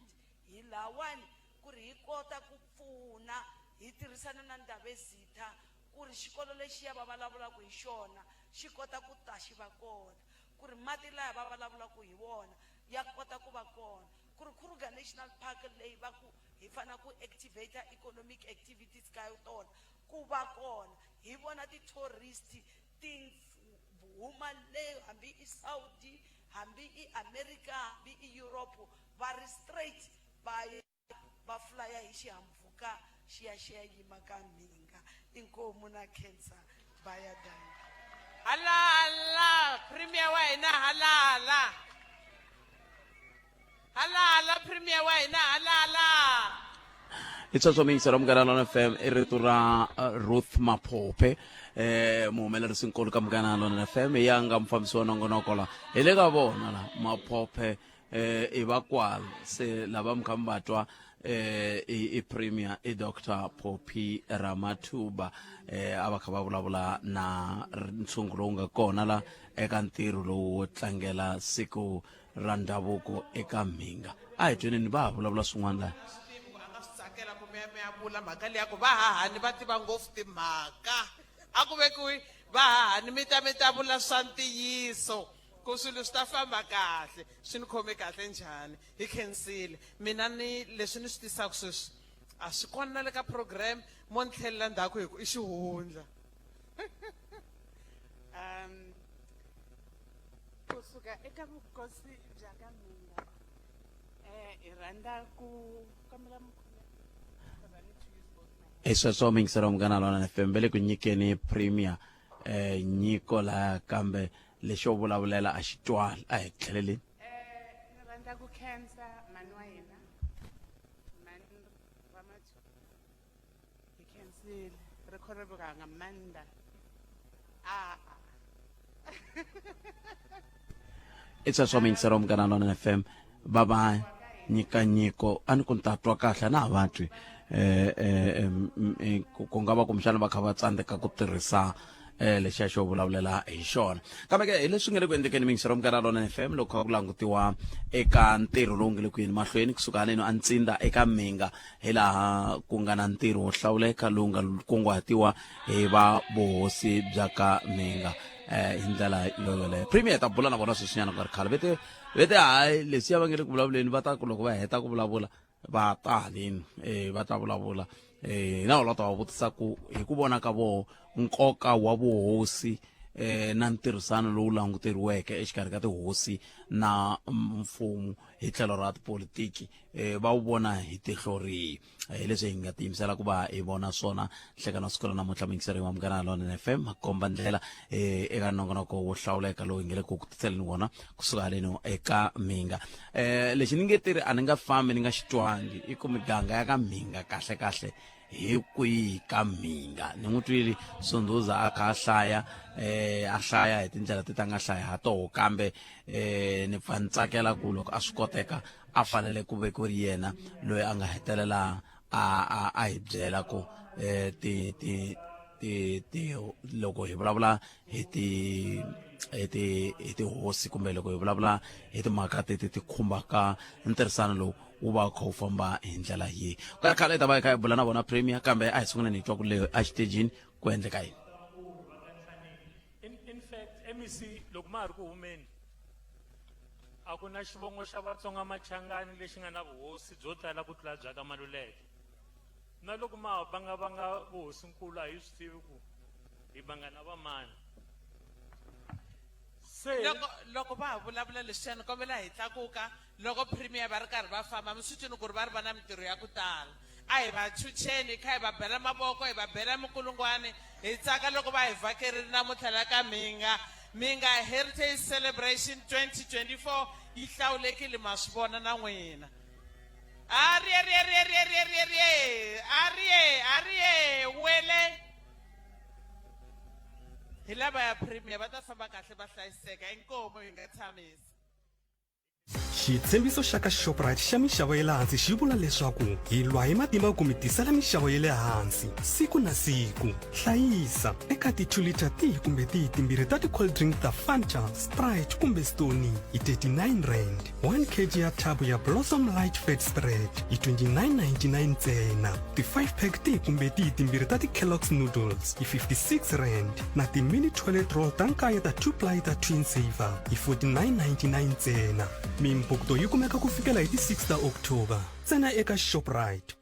hi lahawani ku ri hi kota ku pfuna, hi tirhisana na Ndabezitha ku ri xikolo lexiya va vulavulaka hi xona xi kota ku ta xi va kona, ku ri mati laya va vulavulaka hi wona ya kota ku va kona, ku ri Kruger National Park leyi va ku hi fanele ku activate economic activities ka tona ku va kona, hi vona ti-tourist ti huma le hambi i Saudi, hambi i America, hambi i Europe, va ri straight va ya va flya hi xihahampfhuka xi ya xi ya yima ka Mhinga. Inkomu na khensa baie dankie. Halala, Premier wa hina halala. Halala Premier wa hina halala. I sweswo miyingiselo Munghana Lona FM i rito ra Ruth Maphophe muhumelerisinkulu ka Munghana Lona FM ya nga mufambisi wa nongonoko la hi le ka vona la Maphophe i va kwala se lava mi kha mi va twa i premier i Dr Phophi Ramathuba a va kha va vulavula na ntshungu lowu nga kona la eka ntirho lowu wo tlangela siku ra ndhavuko eka mhinga a hi tweneni va ha vulavula swin'wana laha. Swi tivi ku a nga swi tsakela ku mi ya mi ya vula mhaka liya ku va hahani va tiva ngopfu timhaka a ku vekiwi va hahani mi ta mi ta vula swa ntiyiso ku swilo swi ta famba kahle swi ni khome kahle njhani hi khensile mina ni leswi ni swi tisaka sweswi a swi kona na le ka program mo ni tlhelela ndzhaku hi ku i xihundla. Um, kusuka eka vukosi bya ka Mhinga eh hi rhandza ku kombela mukhuleko because I need to use both my I sweswo muyingiseri wa Munghana Lonene FM va le ku nyikeni premier eh nyiko laya kambe lexo vulavulela a xi twali a hi tlheleleni. Eh ni rhandza ku khensa mhani wa hina mhani Ramathu hi khensile ri khou livhuwa nga maanḓa a I sweswo muyingiseri wa Munghana Lonene FM va va nyika nyiko a ni ku ni ta twa kahle a na ha va twi eh ku nga va kumbexana va kha va tsandzeka ku tirhisa lexiya xo vulavulela hi xona kambe ke hi leswi nga le ku endlekeni miyingiseri wa Munghana Lonene FM loko kha ku langutiwa eka ntirho lowu nga le ku yeni mahlweni kusuka haleno a Ntsinda eka Mhinga hi laha ku nga na ntirho wo hlawuleka lowu nga kunguhatiwa hi va vuhosi bya ka Mhinga hi ndlela yo yoleyo. Premier hi ta bula na vona sweswinyana ku nga ri khale vete vete hayi leswiya va nge le ku vulavuleni va ta ku loko va heta ku vulavula va ta haleni va ta vulavula hina ho la ta va vutisa ku hi ku vona ka voho nkoka wa vuhosi na ntirhisano lowu languteriweke exikarhi ka tihosi na mfumo hi tlhelo ra tipolitiki va wu vona hi tihlo rihi hi leswi hi nga tiyimisela ku va hi vona swona nhlekani wa siku ra namuntlha muyingiseri wa Munghana Lonene FM makomba ndlela eka nongonoko wo hlawuleka lowu hi nge le ku ku tiseleni wona kusuka haleno eka Mhinga lexi ni nge tiri a ni nga fambi ni nga xi twangi i ku miganga ya ka Mhinga kahle kahle hi kwihi ka Mhinga ni n'wi twile Sunduza a kha a hlaya a hlaya hi tindlela ti ta nga hlaya ha toho kambe ni pfa ni tsakela ku loko a swi koteka a fanele ku ve ku ri yena loyi a nga hetelela a a a hi byela ku ti ti ti ti loko hi vulavula hi ti hi ti hi tihosi kumbe loko hi vulavula hi timhaka teti ti khumbaka ntirhisano lowu wu va wu kha wu famba hi ndlela yihi ku nga ri khale hi ta va hi kha hi bula na vona premier kambe a hi sunguleni hi twa ku le exitejini ku endleka yini. In, in fact, MEC loko ma ha ri ku humeni a ku na xivongo xa Vatsonga Machangani lexi nga na vuhosi byo tala ku tlula bya ka Maluleke. Na loko ma ha vangavanga vuhosinkulu a hi swi tivi ku hi vanga na vamani. Se Loko loko va ha vulavula leswiya ni kombela hi tlakuka loko premier va ri karhi va famba mi swi twini ku ri va ri va na mintirho ya ku tala. A hi va chucheni hi kha hi va bela mavoko hi va bela minkulungwani hi tsaka loko va hi vhakerile namuntlha la ka Mhinga. Mhinga Heritage Celebration 2024 yi hlawulekile ma swi vona na n'wina. A ri ye ri ye ri ye ri ye ri ye ri ye ri ye a ri ye a ri ye wele hi lava ya premier va ta famba kahle va hlayiseka inkomu hi nga tshamisa. Xitshembiso xa ka Shoprite xa minxavo ya le hansi xi vula leswaku hi lwa hi matimba ku mi tisela minxavo ya le hansi siku na siku. Hlayisa eka ti 2 litre tihi kumbe tihi timbirhi ta ti-cold drink ta Fanta, Sprite kumbe Stoney hi 39 rand. 1 kg ya thabu ya Blossom Light Fat Spread hi 29.99 ntsena. Ti 5 pack tihi kumbe tihi timbirhi ta ti-Kellogg's Noodles hi 56 rand na ti-mini toilet roll ta nkaye ta 2 ply ta Twin Saver hi 49.99 ntsena. Mimpukto yi kumeka ku fikela hi ti 6 ta October ntsena eka Shoprite.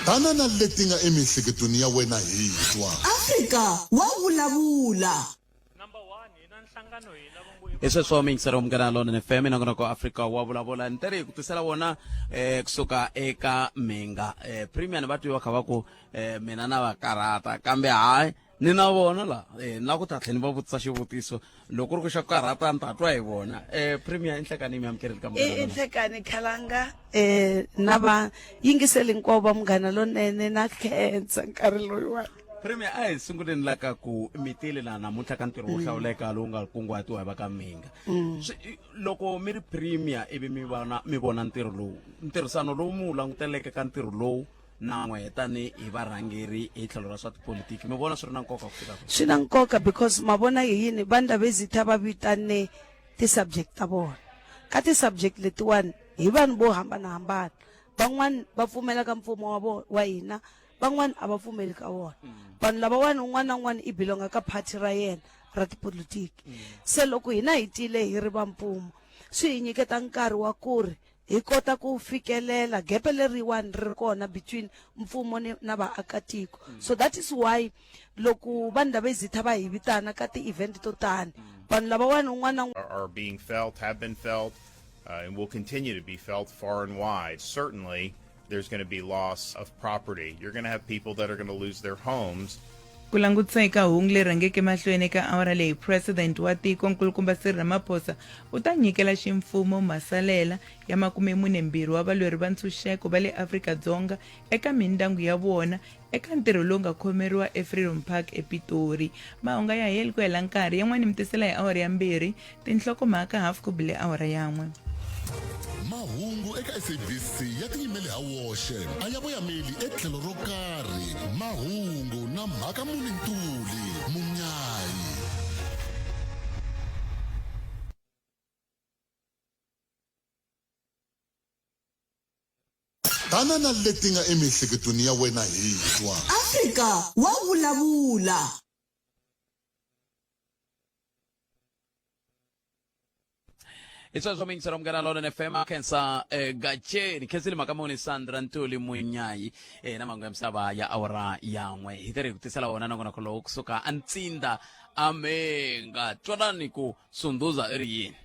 Tana na leti nga emiehleketweni ya wena hi twa. Afrika wa vulavula. Number one, hi na nhlangano hi lava ngo hi sweswo miyingiseri wa munghana lonene fm nongonoko afrika wa vulavula ni teri hi ku tisela wona eh kusuka eka minga eh premium va twi va kha va ku eh mina na va karhata kambe hayi ni na vona la eh na ku ta tlhela ni va vutisa xivutiso loko ri ku xa karhata ni ta twa hi vona eh premier i nhlekani mi amukeleli ka i munghana i nhlekani khalanga um na va yingiseli hinkwavo va munghana lonene na khensa nkarhi loyiwani Premier a hi sunguleni la ka ku mi tile la namuntlha ka ntirho wo hlawuleka lowu nga kunguhatiwa hi va ka Minga. Swi- Loko mi ri premier ivi mi vona mi vona ntirho lowu, ntirhisano lowu mi wu languteleke ka ntirho lowu na n'we tani hi varhangeri hi tlhelo ra swa tipolitiki mi vona swi ri na nkoka ku fika kwihi? Swi na nkoka because ma vona hi yini va Ndabezitha va vitane ti-subject ta vona. Ka ti-subject letiwani hi vanhu vo hambanahambana, van'wani va pfumela ka mfumo wa vo wa hina van'wana a va pfumeli ka wona vanhu lavawani un'wana na un'wana i belonga ka party ra yena ra tipolitiki se loko hina hi tile hi ri va mfumo swi hi nyiketa nkarhi wa ku ri hi kota ku fikelela gepe leriwani ri ri kona between mfumo ni na vaakatiko so that is why loko vanhu lava ezitha va hi vitana ka ti-event to tani vanhu lavawani un'wana na are being felt, have been felt, and will continue to be felt far and wide. Certainly, there's going to be loss of property. You're going to have people that are going to lose their homes. Ku langutisa eka hungu leri rhangeke mahlweni eka awara leyi, President wa tiko Nkulukumba Cyril Ramaphosa u ta nyikela ximfumo masalela ya 42 wa valweri va ntshuxeko va le Afrika-Dzonga eka mindyangu ya vona eka ntirho lowu nga khomeriwa eFreedom Park ePitori. Mahungu a ya heli ku hela nkarhi, yan'wana mi tisela hi awara ya mbirhi, tinhlokomhaka hafu ku bile awara yan'we. Mahungu eka SABC ya tiyimele ha woxe, a ya voyameli etlhelo ro karhi. Mahungu na mhaka muni Ntuli Munyayi. Tana na leti nga emiehleketweni ya wena hi twa. Afrika wa vulavula. Hi sweswo miyingiselo munghana lonene fm a khensa eh, gacheni khensile mhaka muni sandra ntuli munyayi eh, na mangu ya misava ya awara yan'we hi tirhi ku tisela wona nongonoko lowu kusuka antsinda amenga twanani ku sunduza i ri yini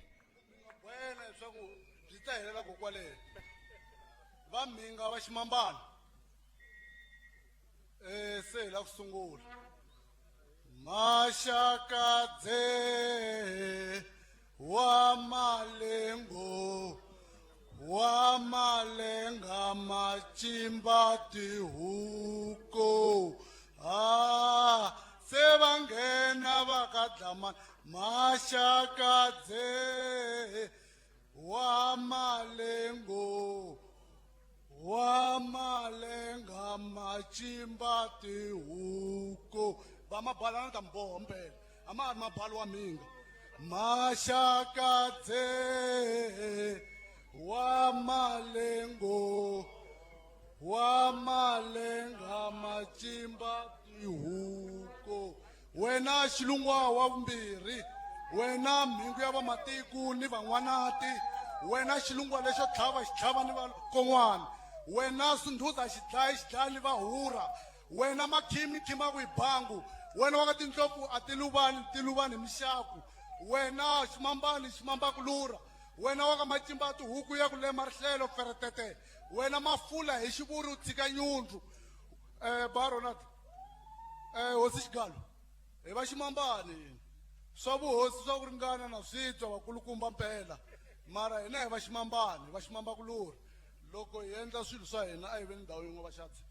wena leswaku byi ta helela kokwaleni va mhinga va ximambana um se hi la ku sungula maxakadze wa malengo wa malenga macimba tihuku a se va nghena va ka dlama maxakadze wa malengo wa malenga macimba tihuku va mabalana ta miboho mpela a ma ha ri mabalo wa mhinga maxakadze wa malengo wa malenga macimba tihuku wena xilungwa wa vumbirhi wena mhingu ya vamatiku ni van'wanati wena xilungwa lexo tlhava xitlhava ni vakon'wana wena sundhuza xidlayi xidlaya ni vahura wena makhimi khimaku hi bangu wena wa ka tindlopfu a ti luvani ti luvani hi mixaku wena ximambani ximambakulura wena wa ka macimba tihuku ya ku lema rihlelo feretete wena mafula hi xivuri u tshika nyundzu um ba ronald um hosi xigalo hi va ximambani swa vuhosi swa ku ringana na swi twa vakulukumba mpela mara hina hi va ximambani hi va ximambakuluri loko hi endla swilo swa hina a hi veni ndhawu yin'we vaxatsi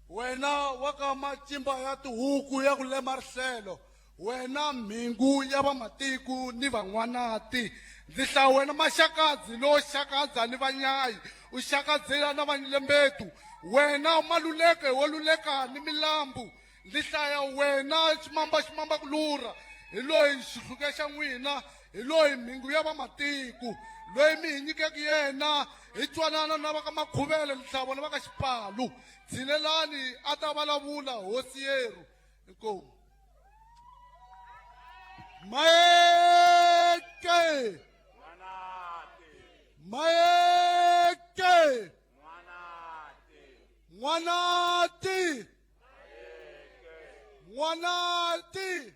wena wa ka macimba ya tihuku ya ku lema rihlelo wena mhingu ya vamatiku ni van'wanati ndzi hlaya wena maxakadzi lowo xakadza ni vanyayi u xakadzela na valembetu wena maluleke wo luleka ni milambu ndzi hlaya wena ximamba ximamba ku lurha hi loyi xihluke xa n'wina hi loyi mhingu ya vamatiku loyi mi hi nyikeke yena hi twanana na va ka makhuvele nhlavo na va ka xipalu tshinelani a ta vulavula hosi yerhu inkomu maeke maeke n'wanati n'wanati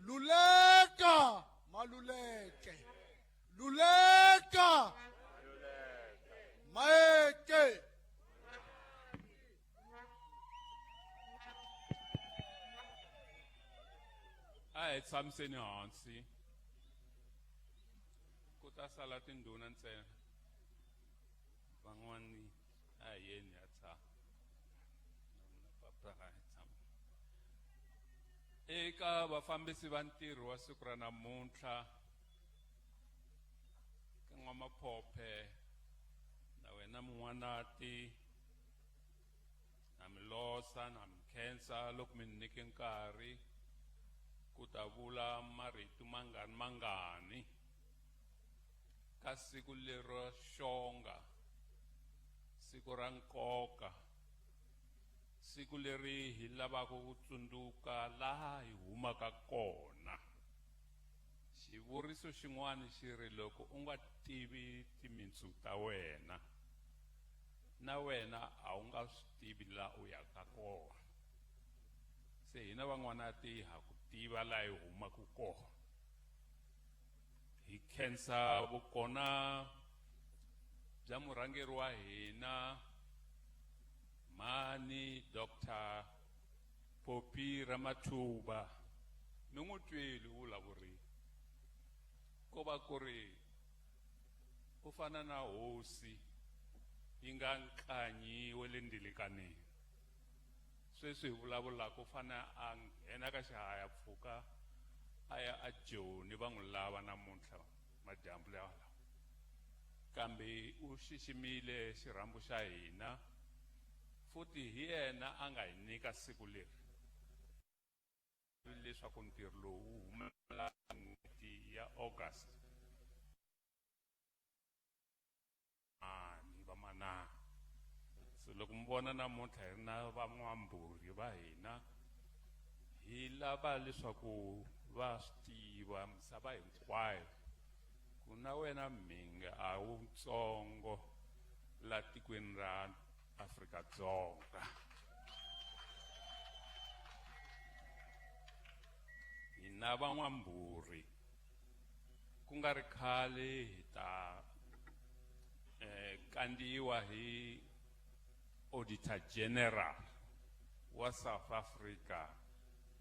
Luleka Maluleke. Luleka Maeke. A hi tshamiseni hansi ku ta sala tindhuna ntsena van'wani a hi yeni ya tshama na papa a hi tshama eka vafambisi va ntirho wa siku ra namuntlha ka n'wamaphophe na wena mun'wanati na mi losa na mi khensa loko mi ni nyike nkarhi ku ta vula marito mangani mangani ka siku lero xonga siku ra nkoka siku leri hi lavaka ku tsundzuka laha hi humaka kona xivuriso xin'wana xi ri loko u nga tivi timintsu ta wena na wena a wu nga swi tivi laha u yaka kona se hina van'wanati ha ku tiva laha hi humaka kona hi khensa vukona bya murhangeri wa hina mhani Dr Poppy Ramathuba mi n'wi twile u vulavurile ko va ku ri u fana na hosi yi nga nkanyi wa le ndilikaneni sweswi hi vulavulaka u fane a nghena ka xihahampfhuka a ya a Joni va n'wi lava namuntlha madyambu lawa kambe u xiximile xirhambo xa hina futhi hi yena a nga hi nyika siku leri leswaku ntirho lowu wu humelela n'hweti ya August mani vamanana so loko mi vona namuntlha hi ri na van'wambhurhi va hina hi lava leswaku va swi tiva misava hinkwayo ku na wena mhinga a wu ntsongo la tikweni ra Afrika-Dzonga hina van'wambhurhi ku nga ri khale hi ta eh, kandziyiwa hi auditor general wa South Africa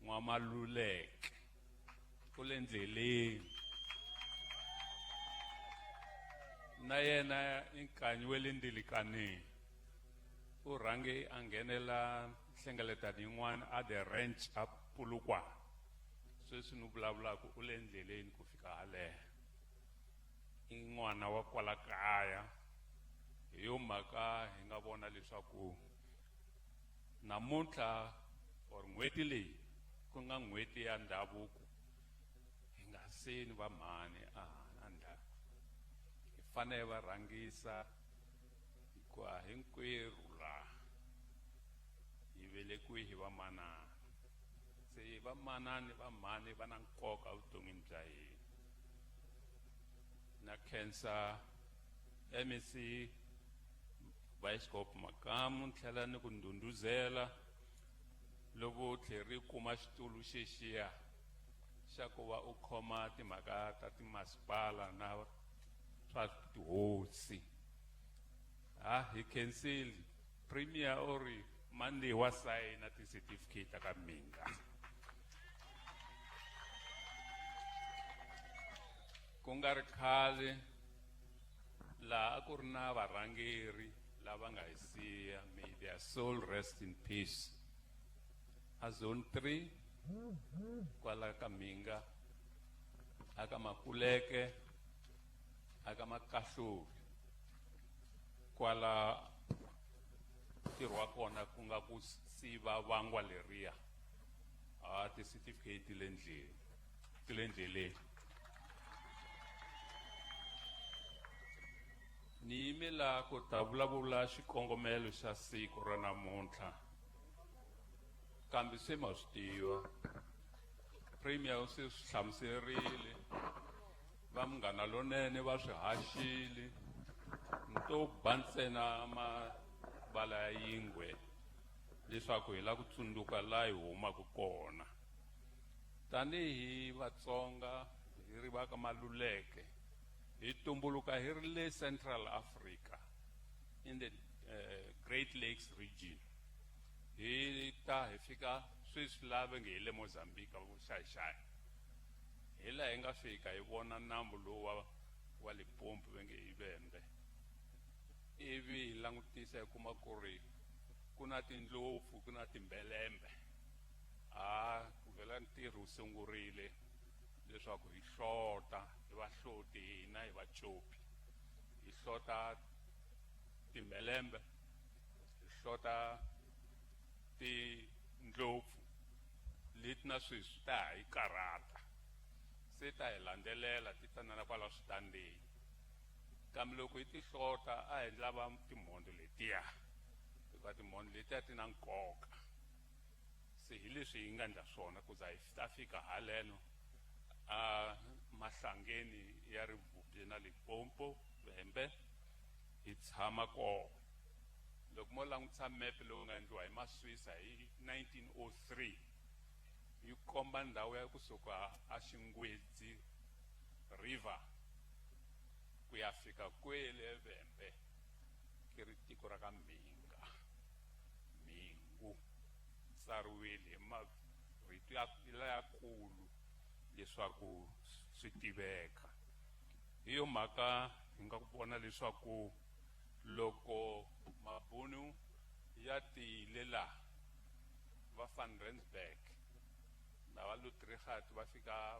N'wamaluleke u le ndleleni na yena i nkanyi wa le ndilikaneni u rhange a nghenela nhlengeletano yin'wana a the ranch a Polokwane sweswi ni vulavulaka u le ndleleni ku fika haleyo i n'wana wa kwala kaya hi yo mhaka hi nga vona leswaku namuntlha or n'hweti leyi ku nga n'hweti ya ndhavuko hi nga seni va mhani a ndzhaku hi fanele va rhangisa hikuva hinkwerhu laha hi velekiwe hi vamanana se vamanani va mhani va na nkoka evuton'wini bya hina na khensa MEC Vice Makamu ni tlhela ni ku ndhundhuzela loko u tlheri kuma xitulu xexiya xa ku va u khoma timhaka ta timasipala na swa tihosi ha hi khensile premier u ri Monday wa sayina ti-certificate ka minga ku nga ri khale laha a ku ri na varhangeri lava nga hi siya may their soul rest in peace a zone 3 kwala ka Mhinga aka Makuleke aka Makahluli kwala ntirho wa kona ku nga ku siva vangwa leriya a ti-certificate le ndleni ti le ndleleni ni yime laha ku ta vulavula xikongomelo xa siku ra namuntlha kambe se ma swi tiva premier u se swi hlamuserile va munghana lonene va swi haxile ni to ba ntsena mavala ya yingwe leswaku hi lava ku tsundzuka laha hi humaka kona. Tanihi Vatsonga hi ri va ka Maluleke, hi tumbuluka hi ri le Central Africa in the Great Lakes region. Hi ta hi fika sweswi laha va nge hi le Mozambique vo xayi-xayi. Hi laha hi nga fika hi vona nambu lowu wa Limpopo va nge i Vhembe. Ivi hi langutisa hi kuma ku ri ku na tindlopfu, ku na timbelembe. A ku vhela ntirho wu sungurile leswaku hi hlota, hi vahloti hina hi vacopi. Hi hlota timbelembe, hi hlota tindlopfu leti na sweswi ta ha hi karhata. Se ta hi landzelela ti ta na kwala switandini. Kambe loko hi ti hlota a hi lava timhondzo letiya, hikuva timhondzo letiya ti na nkoka. Se hi leswi hi nga endla swona ku za hi ta fika haleno a mahlangeni ya Rivubye na Limpopo, Vhembe, hi tshama kona. Loko mo langutisa mepe lowu nga endliwa hi Maswisa hi 1903, yi komba ndhawu ya kusuka a Xingwedzi River ku ya fika kwele Vhembe, ki ri tiko ra ka Mhinga. Mhingu tsariwile hi marito layakulu leswaku swi tiveka. Hi yo mhaka hi nga ku vona leswaku loko mabunu ya tile laha va Van Rensburg na va Lutrigat va fika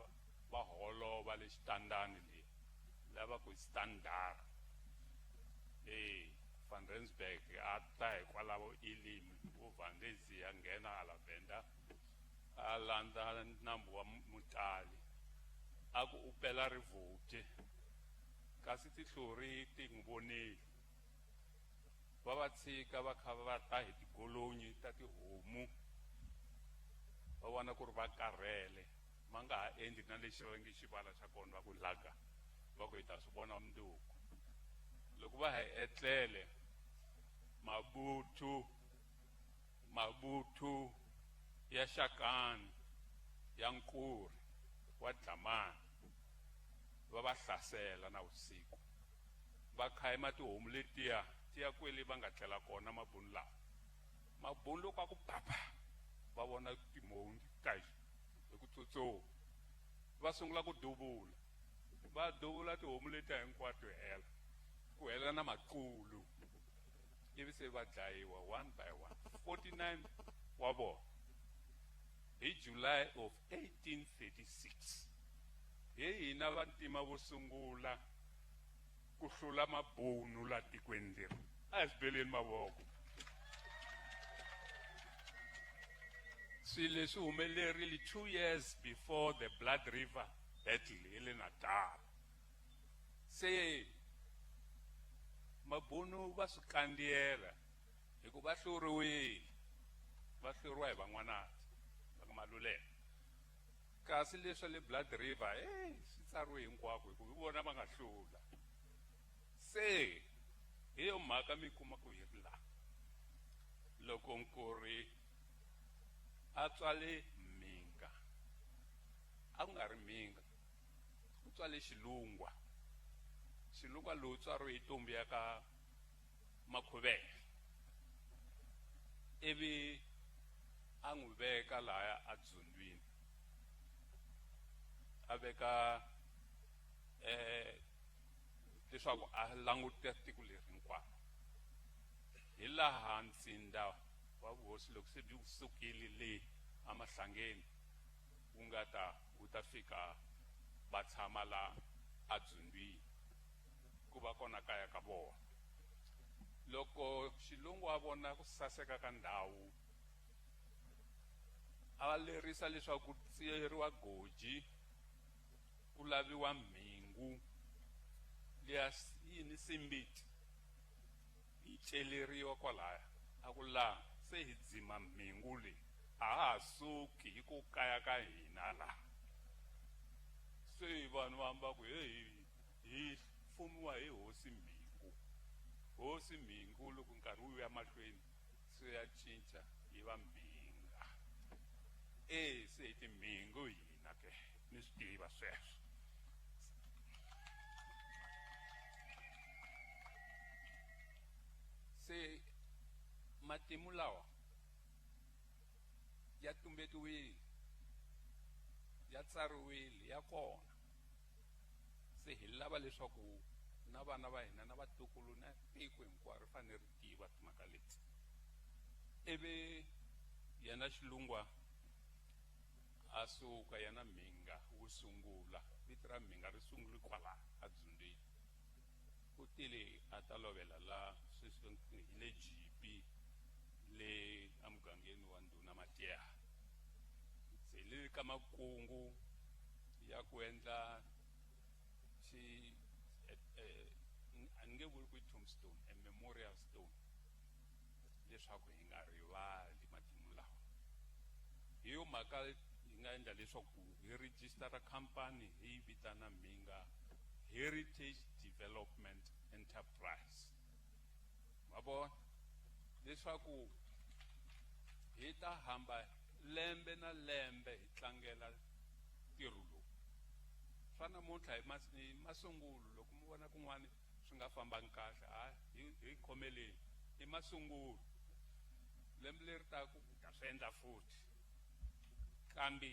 va holova le xitandani le lava ku standard. Van Rensburg a ta hikwalaho Elim vo Valdezia ya nghena hala Venda a landza nambu wa Mutali a ku u pela Rivubye, kasi tihlori ti n'wi vonile. Va va tshika va kha va ta hi tigolonyi ta tihomu, va vona ku ri va karhele, va nga ha endli na lexi va nge xivala xa kona va ku laga, va ku hi ta swi vona mundzuku. Loko va ha etlele, mabuthu ya Xakani ya Nkuri wa Dlamani va va hlasela na vusiku, va khayima tihomu letiya ti ya kwele va nga tlela kona mabunu lawa. Mabunu loko a ku papa, va vona timhondzo kai hi ku tsutsuma, va sungula ku duvula, va duvula tihomu letiya hinkwato hela, ku hela na maqulu, ivi se va dlayiwa one by one, 49 wa vona hi July of 1836. Hi hina vantima vo sungula ku hlula mabunu la tikweni leri. A hi swi beleni mavoko. Swilo leswi humelerile 2 years before the Blood River battle hi le Natal. Se mabunu va swi kandziyela hikuva va hluriwile, va hluriwa hi van'wanati va ka Maluleke. Kasi leswa le Blood River, swi tsariwe hinkwako hikuva hi vona va nga hlula. Se hi yo mhaka mi kuma ku hi ri laha. Loko Nkuri a tswale Mhinga, a ku nga ri Mhinga, u tswale Xilungwa. Xilungwa lowu tswariwe hi ntombi ya ka Makhuvele, ivi a n'wi veka lahaya a Dzundwini, a veka leswaku a languta tiko leri hinkwaro. Hi laha ntsinda wa vuhosi loko se byi sukile le emahlangeni wu nga ta wu ta fika va tshama la a Dzundwini, ku va kona kaya ka vona. Loko Xilungu a vona ku saseka ka ndhawu, a va lerisa leswaku ku tseriwa goji, ku laviwa mhingu liya yini simbiti, yi celeriwa kwalaya. A ku laha se hi dzima mhingu leyi, a ha ha suki hi ku kaya ka hina laha. Se vanhu va hamba ku hey, hi fumiwa hi hosi Mhingu. Hosi Mhingu loko nkarhi wu ya mahlweni se ya cinca yi va Mhinga. Se hi timhingu hina. Mi swi tiva sweswo. Se matimu lawa ya tumbetiwile, ya tsariwile, ya kona. Se hi lava leswaku na vana va hina na vatukulu na tiko hinkwaro ri fanele ri tiva timhaka leti. Ivi yena Xilungwa a suka, yena Mhinga wo sungula, vito ra Mhinga ri sungule kwala a Dzundeni. U tile a ta lovela la sweswi hi le Jipi le emugangeni wa Ndhuna Matiya. Se le ka makungu ya ku endla xi a ni nge vuli ku i tombstone, a memorial stone, leswaku hi nga rivali matimu lawa. Hi yo mhaka hi nga endla leswaku hi rejistara khampani hi yi vitana Mhinga Heritage Development Enterprise. Ma vona leswaku hi ta hamba lembe na lembe hi tlangela ntirho lowu. Swa namuntlha hi masungulo, loko mi vona kun'wani swi nga fambangi kahle, ha hi khomeleni, i masungulo. Lembe leri taka hi ta swi endla futhi, kambe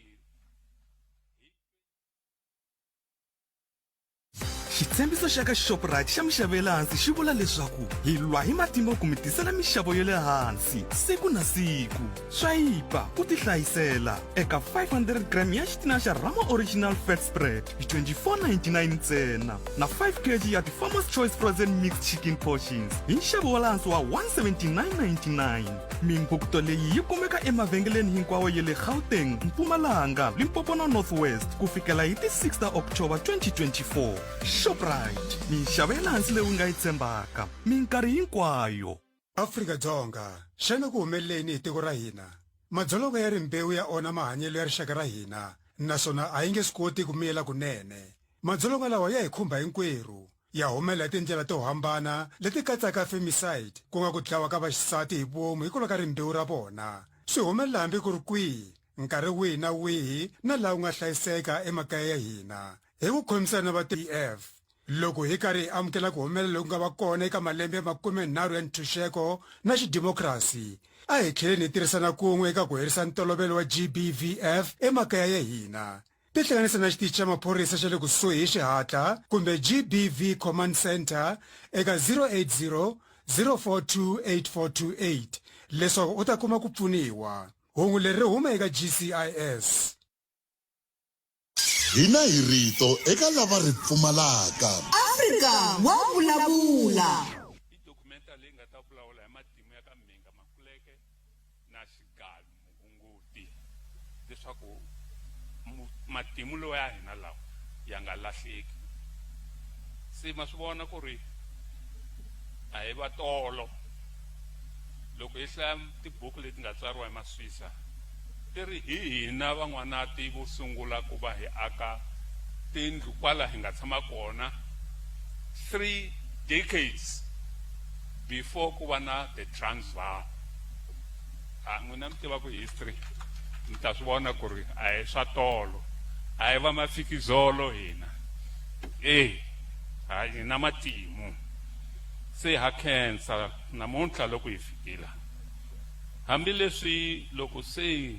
Xitshembiso xa ka Shoprite xa mixavo ya le hansi xi vula leswaku hi lwa hi matimba ku mi tisela mixavo ya le hansi siku na siku. Swayipa u tihlayisela eka 500 gram ya xitina xa Rama Original Fat Spread hi 24.99 ntsena na 5 kg ya ti-Farmer's Choice Frozen Mixed Chicken Portions hi nxavo wa le hansi wa 179.99. Mimbhukto leyi yi kumeka emavhengeleni hinkwawo ya le Gauteng, Mpumalanga, Limpopo na North West ku fikela hi ti 6 ta October 2024. Shoprite, minxavo ya le hansi leyi u nga yi tshembaka minkarhi hinkwayo. Afrika-Dzonga, xana ku humelele yini hi tiko ra hina? Madzolonga ya rimbewu ya onha mahanyelo ya rixaka ra hina naswona a hi nge swi koti ku miyela kunene. Madzolonga lawa ya hi khumba hinkwerhu. Ya humelela hi tindlela to hambana leti katsaka femicide, ku nga ku dlawa ka vaxisati hi vomu hikwalaho ka rimbewu ra vona. Swi humelela hambi ku ri kwihi, nkarhi wihi na wihi na laha ku nga hlayiseka emakaya ya hina. Hi ku khomisana na va TF, loko hi karhi hi amukela ku humelela loku nga va kona eka malembe ya 30 ya ntshunxeko na xidimokirasi, a hi tlheleni hi tirhisana kun'we eka ku herisa ntolovelo wa GBVF emakaya ya hina. Tihlanganise na xitichi xa maphorisa xa le kusuhi hi xihatla kumbe GBV Command Centre eka 080 042 8428 leswaku u ta kuma ku pfuniwa. Hungu leri ri huma eka GCIS. Hina hi rito eka lava ri pfumalaka. Afrika wa vulavula. I documentary leyi nga ta vulavula hi matimu ya ka Mhinga Makuleke na Xigalu Muhunguti, leswaku matimu lowa ya hina lawa ya nga lahleki. Se ma swi vona ku ri a hi va tolo. Loko hi hlaya tibuku leti nga tsariwa hi Maswisa, ti ri hi hina van'wanati vo sungula ku va hi aka tindlu kwala hi nga tshama kona 3 decades before ku va na the Transvaal. A n'wina mi tiva ku history, mi ta swi vona ku ri a hi swa tolo, a hi va mafikizolo hina. E ha hi na matimu. Se ha khensa namuntlha loko hi fikile, hambileswi loko se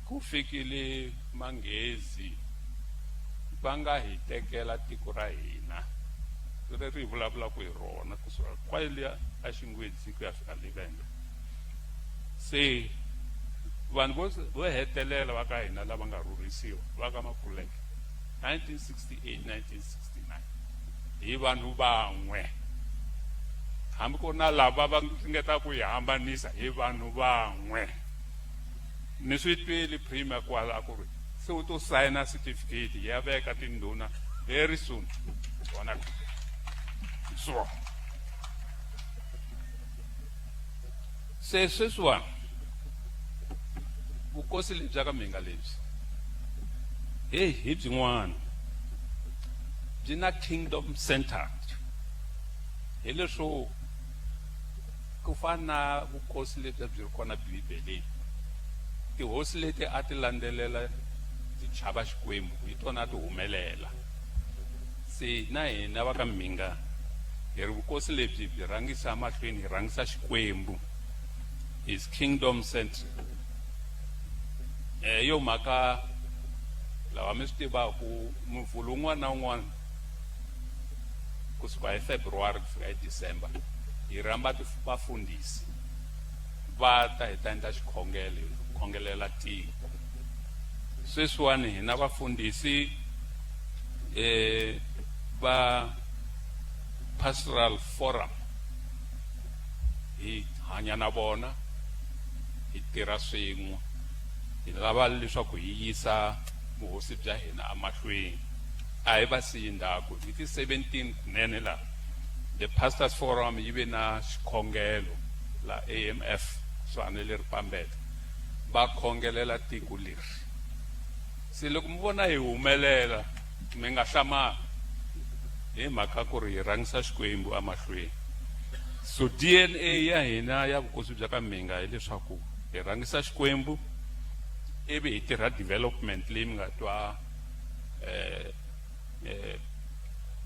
ku fikile Manghezi va nga hi tekela tiko ra hina leri hi vulavulaka hi rona kusuka kwale a Xingwedzi ku ya fika le Venda. Se vanhu vo hetelela va ka hina lava nga rhurhisiwa va ka Makuleke 1968 1969 hi vanhu van'we, hambi ku ri na lava va ringetaka ku hi hambanisa, hi vanhu van'we. Ni swi twile Premier kwala ku ri se u to sayina certificate ya veka tindhuna very soon. Vona so se sweswiwani vukosi lebyi ka Mhinga lebyi heyi hi byin'wana byi na kingdom centered, hi leswo ku fana na vukosi lebyi byi ri kona Bibeleni, tihosi leti a ti landzelela ti chava Xikwembu hi tona ti humelela. Se na hina va ka Mhinga hi ri vukosi lebyi byi rhangisa mahlweni hi rhangisa Xikwembu is kingdom centric. Eh yo mhaka lawa mi swi tivaku muvhulu wun'wana na wun'wana kusuka hi February ku fika hi December hi rhamba vafundhisi va ta hi ta endla xikhongelo hi khongelela tiko sweswiwani hina vafundhisi eh va pastoral forum hi hanya na vona hi tirha swin'we hi lava leswaku hi yisa vuhosi bya hina emahlweni a hi va siyi ndzhaku hi ti 17 kunene laha the pastors forum yi ve na xikhongelo la AMF swane leri pambete va khongelela tiko leri se loko mi vona hi humelela mi nga hlamali hi mhaka ku ri hi rhangisa Xikwembu emahlweni so DNA ya hina ya vukosi bya ka Mhinga hileswaku hi rhangisa Xikwembu ivi hi tirha development leyi mi nga twa eh, eh,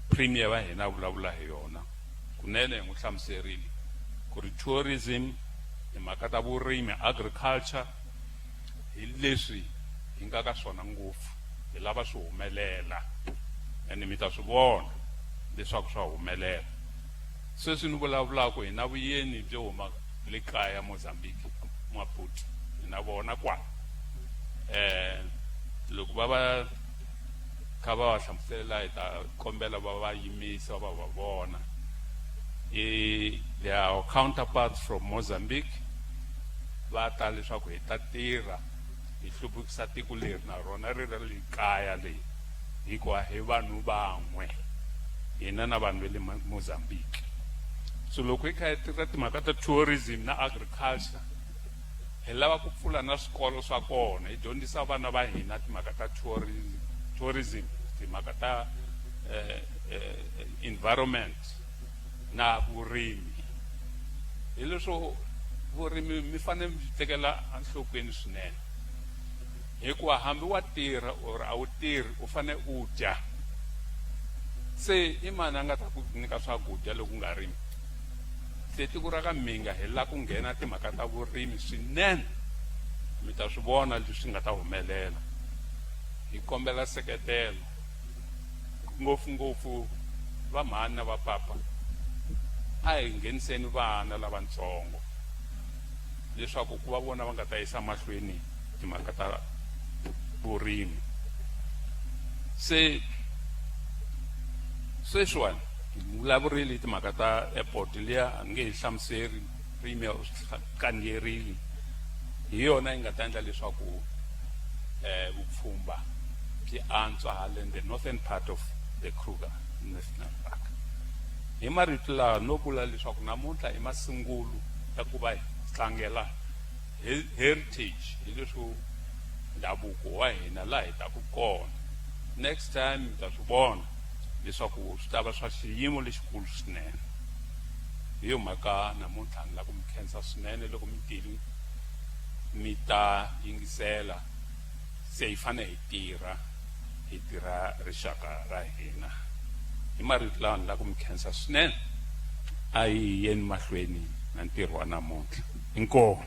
premier wa hina vulavula hi yona kunene hi n'wi hlamuserile ku ri tourism timhaka ta vurimi agriculture hi leswi hi nga ka swona ngopfu hi lava swi humelela ene mi ta swi vona leswaku swa humelela sweswi ni vulavulaka hi na vuyeni byo huma le kaya Mozambique Maputo hi na vona kwala eh loko va va kha va va hlamusela hi ta kombela va va yimisa va va vona i they are our counterparts from Mozambique va ta leswaku hi ta tirha hi hluvukisa tiko leri na rona ri ra le kaya leyi hikuva hi vanhu van'we hina na vanhu va le Mozambique so loko hi kha hi tirha timhaka ta tourism na agriculture hi lava ku pfula na swikolo swa kona hi dyondzisa vana va hina timhaka ta tourism, tourism timhaka ta eh, eh, environment na vurimi hi leswo vurimi mi fanele mi byi tekela enhlokweni swinene hikuva hambi wa tirha or a wu tirhi u fanele u dya se i mani a nga ta ku nyika swakudya loko u nga rimi se tiko ra ka Mhinga hi la ku nghena timhaka ta vurimi swinene mi ta swi vona leswi nga ta humelela hi kombela seketelo ngopfungopfu va mhani na va papa a hi ngheniseni vana lavatsongo leswaku ku va vona va nga ta yisa mahlweni timhaka ta vurimi se sweswiwani hi vulavurile timhaka ta airport liya a ni nge yi hlamuseri premier u swi kandziyerile hi yona yi nga ta endla leswaku um vupfhumba byi antswa halen the northern part of the Kruger National Park hi marito lawa no vula leswaku namuntlha i masungulo ya ku va hi tlangela heritage hi leswo ndhavuko wa hina laha hi taku kona next time mi ta swi vona leswaku swi ta va swa xiyimo lexikulu swinene hi yo mhaka namuntlha ni lava ku mi khensa swinene loko mi tile mi ta yingisela se hi fanele hi tirha hi tirha rixaka ra hina hi marito lawa ni lava ku mi khensa swinene a hi yeni mahlweni na ntirho wa namuntlha inkomu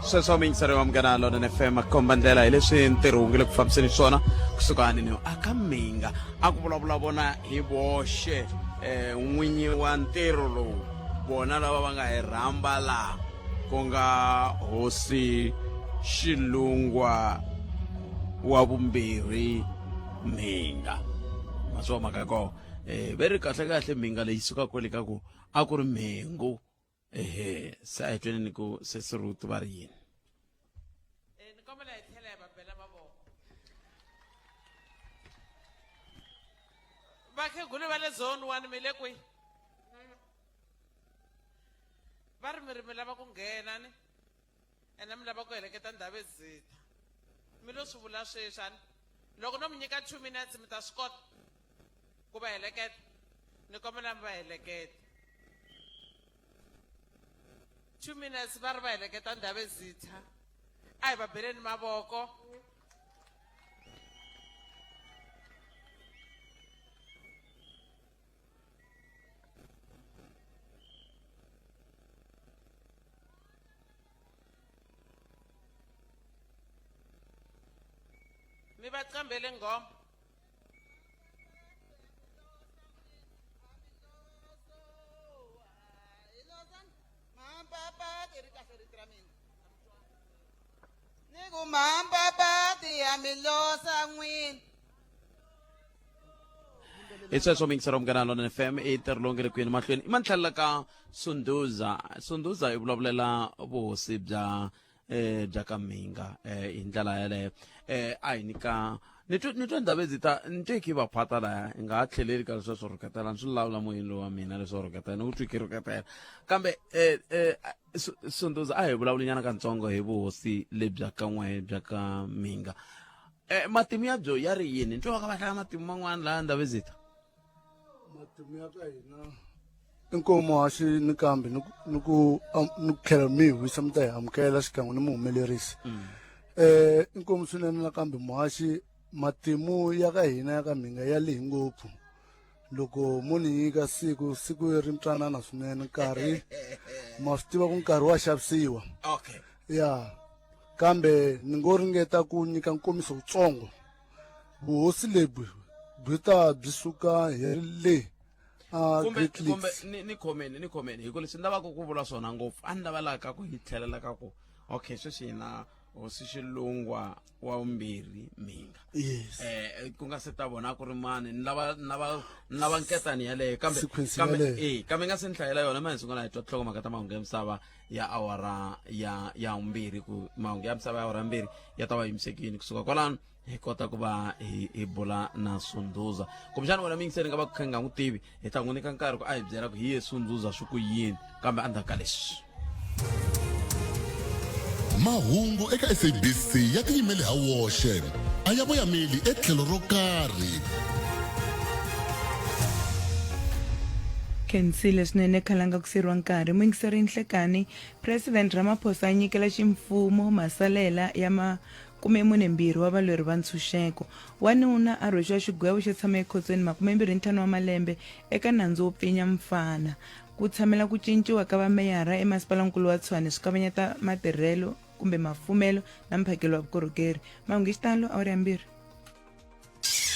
Sweswo miyingiseri wa Munghana Lonene FM komba ndlela hi leswi ntirho wu nge le ku fambiseni swona kusuka hanini aka Minga a ku vulavula vona hi voxe um n'winyi wa ntirho lowu vona lava va nga hi rhamba laha ku nga hosi Xilungwa wa vumbirhi Mhinga maswo mhaka ya kona um ve ri kahle kahle mhinga leyi suka kwele ka ku a ku ri mhengu ehe se a hi tweneni ku sesi Ruth va ri yini. Eh, ni kombela hi tlhela hi va bela mavoko vakhegula va le zone one mi le kwihi? Va ri mi ri mi lava ku nghena ni ene mi lava ku heleketa ndhawu ezita. Mi lo swi vula sweswi a ni loko no mi nyika 2 minutes mi ta swi kota ku va heleketa ni kombela mi va heleketa 2 minutes va ri va heleketa ndhawu ezitha a hi va beleni mavoko mi va qambele nghoma ni ku mhampapati ya milosa n'wini hi sweswo mingisero munghana lona fm i ntirho lowu nge le kuyeni mahlweni i mantlhelela ka sunduza sunduza i vulavulela vuhosi bya eh bya ka mhinga eh hi ndlela yaleyo eh a hi nyika ni twe ni twe ndhawu edzi ta ni twe ki va phata laya hi nga ha tlheleli ka leswi swo rhuketela ni swi lawula moyeni lowu wa mina leswo rhuketela ni ku twi ki rhuketela kambe eh eh sunduza a hi vulavulinyana katsongo hi vuhosi lebya ka n'we bya ka mhinga eh matimu ya byo ya ri yini ni twa va ka va hlaya matimu man'wana laya ndhawu ezita matimu ya ka hina inkomu haxi ni kambe ni ku- ni ku am- ni ku tlhela mi hi wisa mi ta hi amukela xikan'we ni muhumelerisi eh inkomu swinene nakambe muhaxi matimu ya ka hina ya ka mhinga ya lehi ngopfu loko mo ni nyika siku siku ri ntwanana swinene nkarhi ma swi tiva ku nkarhi wa xavisiwa okay ya kambe ni ngo ringeta ku nyika nkomiso wutsongo vuhosi lebyi byi ta byi suka hi le a kumbe Great kumbe Lakes ni ni khomeni ni khomeni hi ku leswi ni lavaka ku vula swona ngopfu a ni lavelaka ku hi tlhelela ka ku okay sweswi hina hosi xilungwa wa vumbirhi mhinga yes eh ku nga se ta vona ku ri mani ni lava ni lava ni lava nketani yaleyo kambe Sequence kambe yaleyo. eh kambe nga se ni hlayela yona ma hi sungula hi twa tinhlokomhaka ta mahungu ya misava ya awara ya ya vumbirhi ku mahungu ya misava ya awara mbirhi ya ta va yimisekini kusuka kwalano hi kota ku va hi hi bula na sunduza kumbexana wena miyingiseri nga va kha nga n'wi tivi hi ta n'wi nyika nkarhi ku a hi byela ku hi ye sunduza swi ku yini kambe endzhaku ka leswi mahungu eka sabc ya tiyimele ha woxe a ya voyameli etlhelo ro karhi khensile swinene khalanga ku seriwa nkarhi muyingiseri nhlekani president ramaphosa a nyikela ximfumo masalela ya makumemunembirhi wa valweri va ntshunxeko wanuna a rhwexiwa xigwevo xo tshama ekhotsweni 25 wa malembe eka nandzu wo pfinya mfana ku tshamela ku cinciwa ka vameyara emasipalankulu wa tshwane swi kavanyeta matirhelo kumbe mafumelo na mphakelo wa vukorhokeri mahungu hi xitalo awara ya mbirhi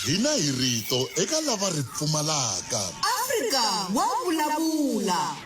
Hina hi rito eka lava ri pfumalaka. Afrika wa vulavula.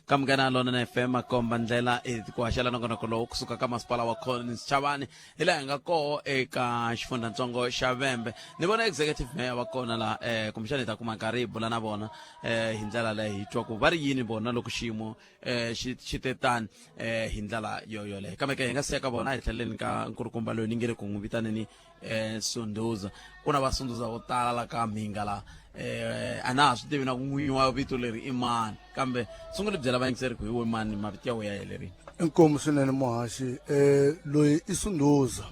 Ka Munghana Lonene FM makomba ndlela i ku haxela nongonoko lowu kusuka ka masipala wa Collins Chavani hi laha hi nga koho eka xifundzhantsongo xa Vhembe ni vona executive mayor wa kona la eh kumbexana hi ta kuma nkarhi hi bula na vona eh hi ndlela leyi hi twa ku va ri yini vona loko xiyimo eh xi xi te tani eh hi ndlela yo yoleyo kambe ke hi nga siya ka vona hi tlheleni ka nkulukumba loyi ni nge le ku n'wi vitaneni eh sunduza ku na vasunduza vo tala la ka mhinga la eh a na ha swi tivi na ku n'winyi wa vito leri i mani kambe sungula byela vayingiseri ku hi we mani mavito ya we ya helerile inkomu swinene muhaxi eh loyi i sunduza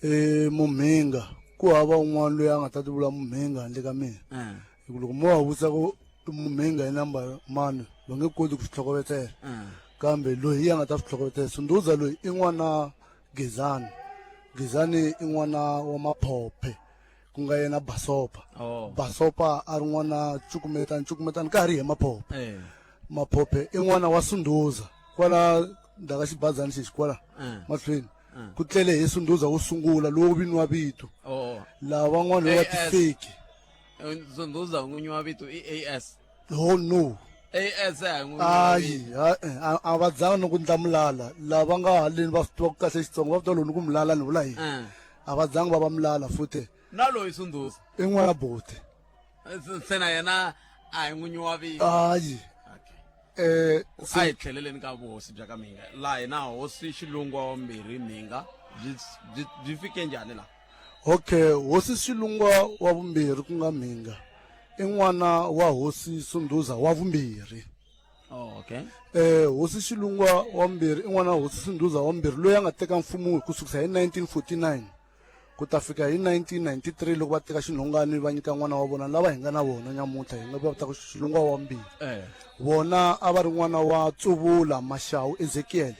eh mumhinga ku hava un'wana loyi a nga ta ti vula mumhinga handle ka mina Eh. hi ku loko mo va vutisa ku mumhinga i number mani va nge koti ku swi tlhokovetsela Eh. kambe loyi hi ya nga ta swi tlhokovetsela sunduza loyi i n'wana Gezani Gezani i n'wana wa Maphophe ku nga yena Basopa oh. Basopa a ri n'wana Cukumetani Cukumetani ka ha ri ye Maphophe eh. Maphophe i n'wana wa Sunduza kwala ndzhaka xibazani xexi kwala eh. mahlweni eh. ku tlele hi Sunduza wo sungula lowu viniwa vito oh. lava van'wana va tifeki Sunduza n'winyi wa vito i AS oh no AS a hi n'winyi wa ayi vito. ha- eh, a a va dzanga ni ku ndla mulala lava nga haleni va swi tiva kahle xitsonga va vita lowu ni ku mulala ni vula yini Eh. a va dzanga va va mulala futhi na loyi Sunduza i n'wana buti se na yena a hi n'winyi wa vito ayi eh a hi tlheleleni ka vuhosi bya ka mhinga laha hina hosi xilungwa wa mbirhi mhinga byi byi byi fike njhani laha Okay, hosi Xilungwa wa vumbirhi ku nga Mhinga i n'wana wa hosi Sunduza wa vumbirhi. Oh, okay. Eh hosi Xilungwa wa vumbirhi i n'wana wa hosi Sunduza wa vumbirhi loyi a nga teka mfumo ku sukisa hi 1949 ku ta fika hi 1993 loko va teka xinhongani va nyika n'wana wa vona lava hi nga na vona nyamuntlha hi nga va ta ku Xilungwa wa vumbirhi. Eh. Vona a va ri n'wana wa Tsuvula Maxawu Ezekiel.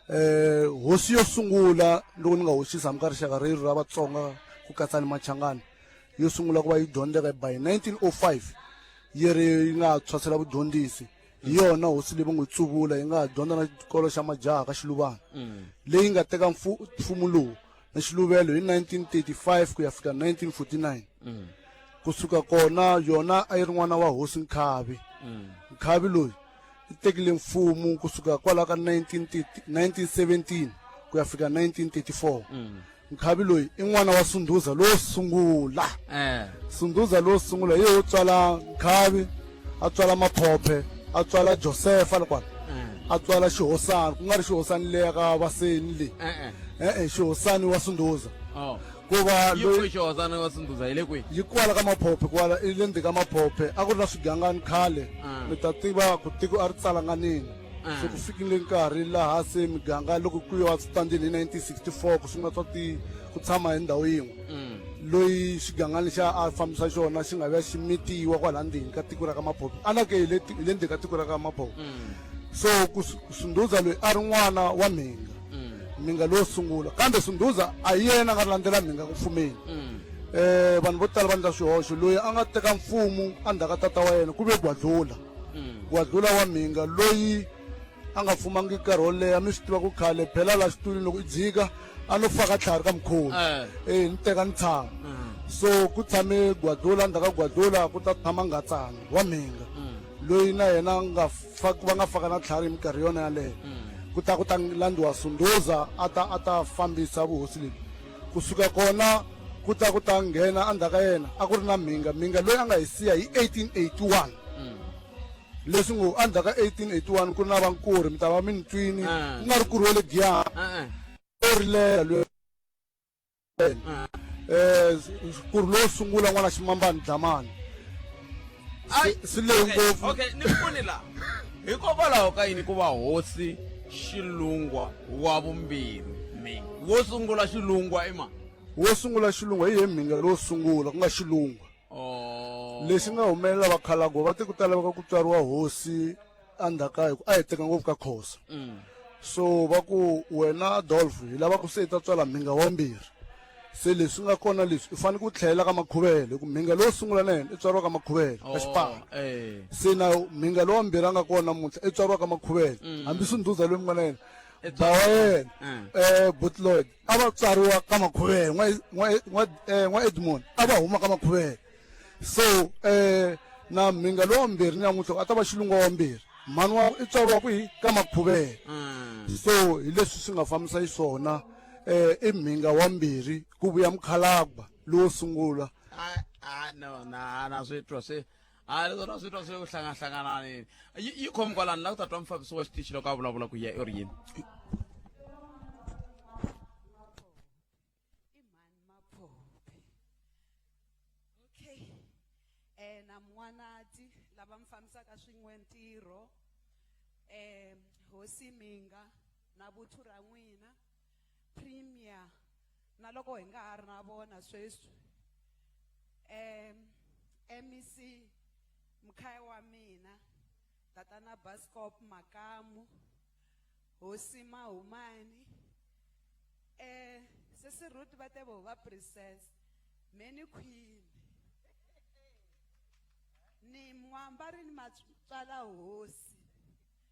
Eh hosi yo sungula loko ni nga hoxisa hambi ka rixaka rerhu ra Vatsonga ku katsa ni Machangani yo sungula ku va yi dyondzeka by 1905 yi ri yi nga tshwasela vudyondzisi hi yona hosi leyi va ngo tsuvula yi nga dyondza na xikolo xa majaha ka xiluvana leyi nga teka mfumo lowu na xiluvelo hi 1935 ku ya fika 1949 kusuka kona yona a yi ri n'wana wa hosi Nkhavi Nkhavi loyi i tekile mfumo kusuka kwala ka 1917 ku ya fika 1934 Nkhavi loyi i n'wana wa Sunduza lowo sungula. Eh. Sunduza lowo sungula hi wo tswala Nkhavi, a tswala Maphophe, a tswala Josefa lokwala. A tswala Xihosani, ku nga ri Xihosani leya ka Vaseni leyi. Eh eh. E-e, Xihosani wa Sunduza. Oh. Ku va Yi loyi kwihi Xihosani wa Sunduza hi le kwihi? yi kwala ka Maphophe kwala i le ndzeni ka Maphophe a ku ri na swigangani khale. Ah. Mi ta tiva ku tiko a ri tsalanganini. Ah. Se ku fikile nkarhi laha se miganga loko ku yiwa switandini hi 1964 ku sungula swa ti ku tshama hi ndhawu yin'we loyi xigangani xa a fambisa xona xi nga vuya xi mitiwa kwala ndzeni ka tiko ra ka Maphophe ana ke hi le hi le ndzeni ka tiko ra ka Maphophe so ku Sunduza loyi a ri n'wana wa Mhinga Mhinga lowo sungula kambe Sunduza a hi yena a nga landzela Mhinga ku fumeni eh vanhu vo tala va endla swihoxo loyi a nga teka mfumo endzhaku ka tata wa yena ku ve Gwadlula Gwadlula wa Mhinga loyi a nga fumangi nkarhi wo leha mi swi tiva ku khale phela la xitulwini loko i jika a no faka tlhari ka mukhomi Eh. eh ni teka ni tshama so ku tshame Gwadlula endzhaku ka Gwadlula ku ta tshama Ngatsana wa Mhinga loyi na yena a nga va nga faka na tlhari hi minkarhi yona yaleyo ku ta ku ta landziwa Sunduza a ta a ta fambisa vuhosi lebyi kusuka kona ku ta ku ta nghena endzhaku ka yena a ku ri na Mhinga Mhinga loyi a nga hi siya hi 1881 leswi ngo endzhaku ka 1881 ku ri na vankuri mi ta va mi ni twini Ah. ku nga ri kuri wa le Giyani Eh, eh. o rilela loyi eh kuri lowo sungula n'wana Ximambani Dlamani Ai, swi lehe okay, ngopfu okay ni pfuni la hikokwalaho ka yini ku va hosi xilungwa wa vumbirhi mi wo sungula xilungwa i mani wo sungula xilungwa hi ye mhinga lowo sungula ku nga xilungwa oh. lexi nga humelela vakhalabye va te ku ta laveka ku tswariwa hosi endzhaku ka hi ku a hi teka ngopfu ka khosa so va ku wena Adolf hi lava ku se hi ta tswala mhinga wa mbirhi se leswi nga kona leswi u fanele ku tlhela ka makhuvele hi ku mhinga lowo sungula na yena i tswariwa ka makhuvele ka xipano Oh, eh. se na mhinga lowa mbirhi a nga kona namuntlha i tswariwa ka makhuvele hambi Sunduza loyi mi nga na yena ba wa yena Butloyd a va tswariwa ka makhuvele n'wa n'wa n'wa n'wa Edmond a va huma ka makhuvele so na mhinga lowa mbirhi namuntlha a ta va xilungwa wa mbirhi mhani wa i tswariwa kwihi ka makhuvele so hi leswi swi nga fambisa xiswona i mhinga wa mbirhi ku vuya mukhalabye lowo sungula Ah, no na na swi twa swi a leswo na swi twa swi hlangahlangananini yi yi khomi kwalani la ku ta twa mufambisi wa xitichi loko a vulavula ku ya i ri yini Okay. Eh na Mwanati lava mi fambisaka swin'we ntirho eh Hosi Minga na vuthu ra n'wina Premier na loko hi nga ha ri na vona sweswi eh MEC mkhaya wa mina tatana Baskop Makamu Hosi Mahumani eh sesi Ruth va te vo va princess me ni queen ni muambari ni matswala hosi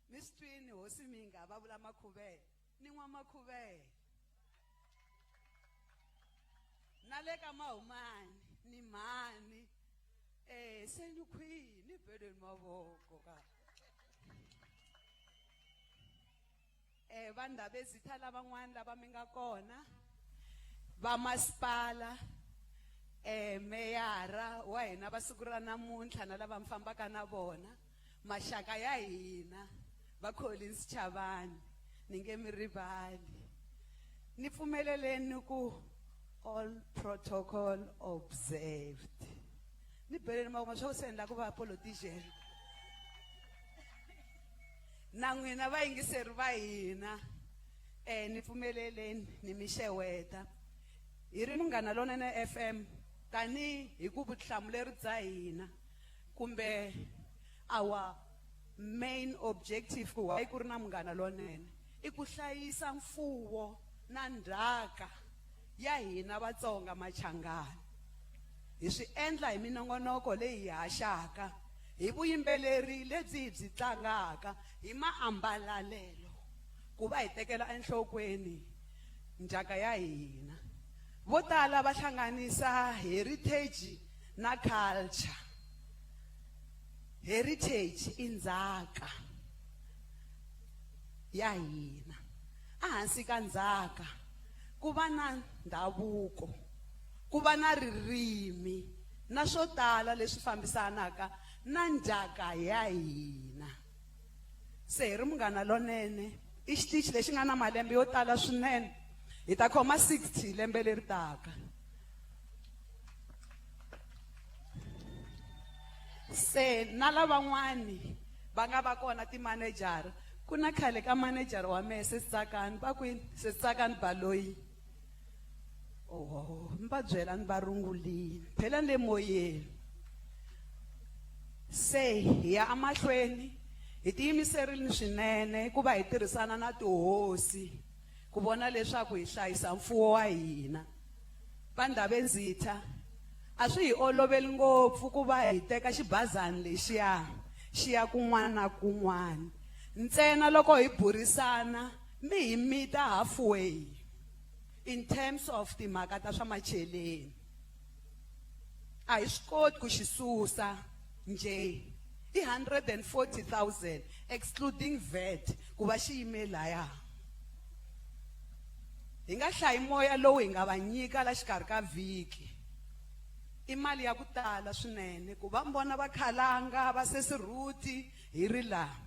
mi swi twini hosi mi nga va vula makhuvele ni n'wa makhuvele na le ka mahumani ni mhani eh se ni queen ni beleni mavoko ka eh va Ndabezitha lavan'wana lava mi nga kona va masipala eh meyara wa hina va siku ra namuntlha na lava mi fambaka na vona maxaka ya hina va Collins Chavani ni nge mi rivali ni pfumeleleni ku all protocol observed ni beleni mavoko swa ku se endla ku va politician. Na n'wina vayingiseri va hina eh ni pfumeleleni ni mi xeweta. Hi ri Munghana Lonene FM tani hi ku vutihlamuleri bya hina kumbe our main objective ku why ku ri na Munghana Lonene i ku hlayisa mfuwo na ndzhaka ya hina Vatsonga Machangani. Hi swi endla hi minongonoko leyi hi haxaka, hi vuyimbeleri lebyi hi byi tlangaka, hi maambalalelo ku va hi tekela enhlokweni ndzhaka ya hina. Vo tala va hlanganisa heritage na culture. Heritage i ndzhaka ya hina. Ehansi ka ndzhaka ku va na ndhavuko, ku va na ririmi na swo tala leswi fambisanaka na ndzhaka ya hina. Se hi ri Munghana Lonene i xitichi lexi nga na malembe yo tala swinene. Hi ta khoma 60 lembe leri taka. Se na lavan'wani va nga va kona timanejara, ku na khale ka manejara wa mehe Sesi Tsakani, va kwini Sesi Tsakani Baloyi? Oho, mi va byela ni va rungulini, phela ni le moyeni. Se hi ya emahlweni hi tiyimiserile swinene ku va hi tirhisana na tihosi ku vona leswaku hi hlayisa mfuwo wa hina. Va Ndhavezitha, a swi hi oloveli ngopfu ku va hi teka xibazana lexiya xi ya kun'wana na kun'wana. Ntsena loko hi burisana mi hi mita halfway in terms of timhaka ta swa macheleni. A hi swi koti ku xi susa njhe. I 140,000 excluding VAT ku va xi yime laya. Hi nga hlayi moya lowu hi nga va nyika la xikarhi ka vhiki. I mali ya ku tala swinene ku va mi vona va khalanga va sesi Ruti hi ri laha.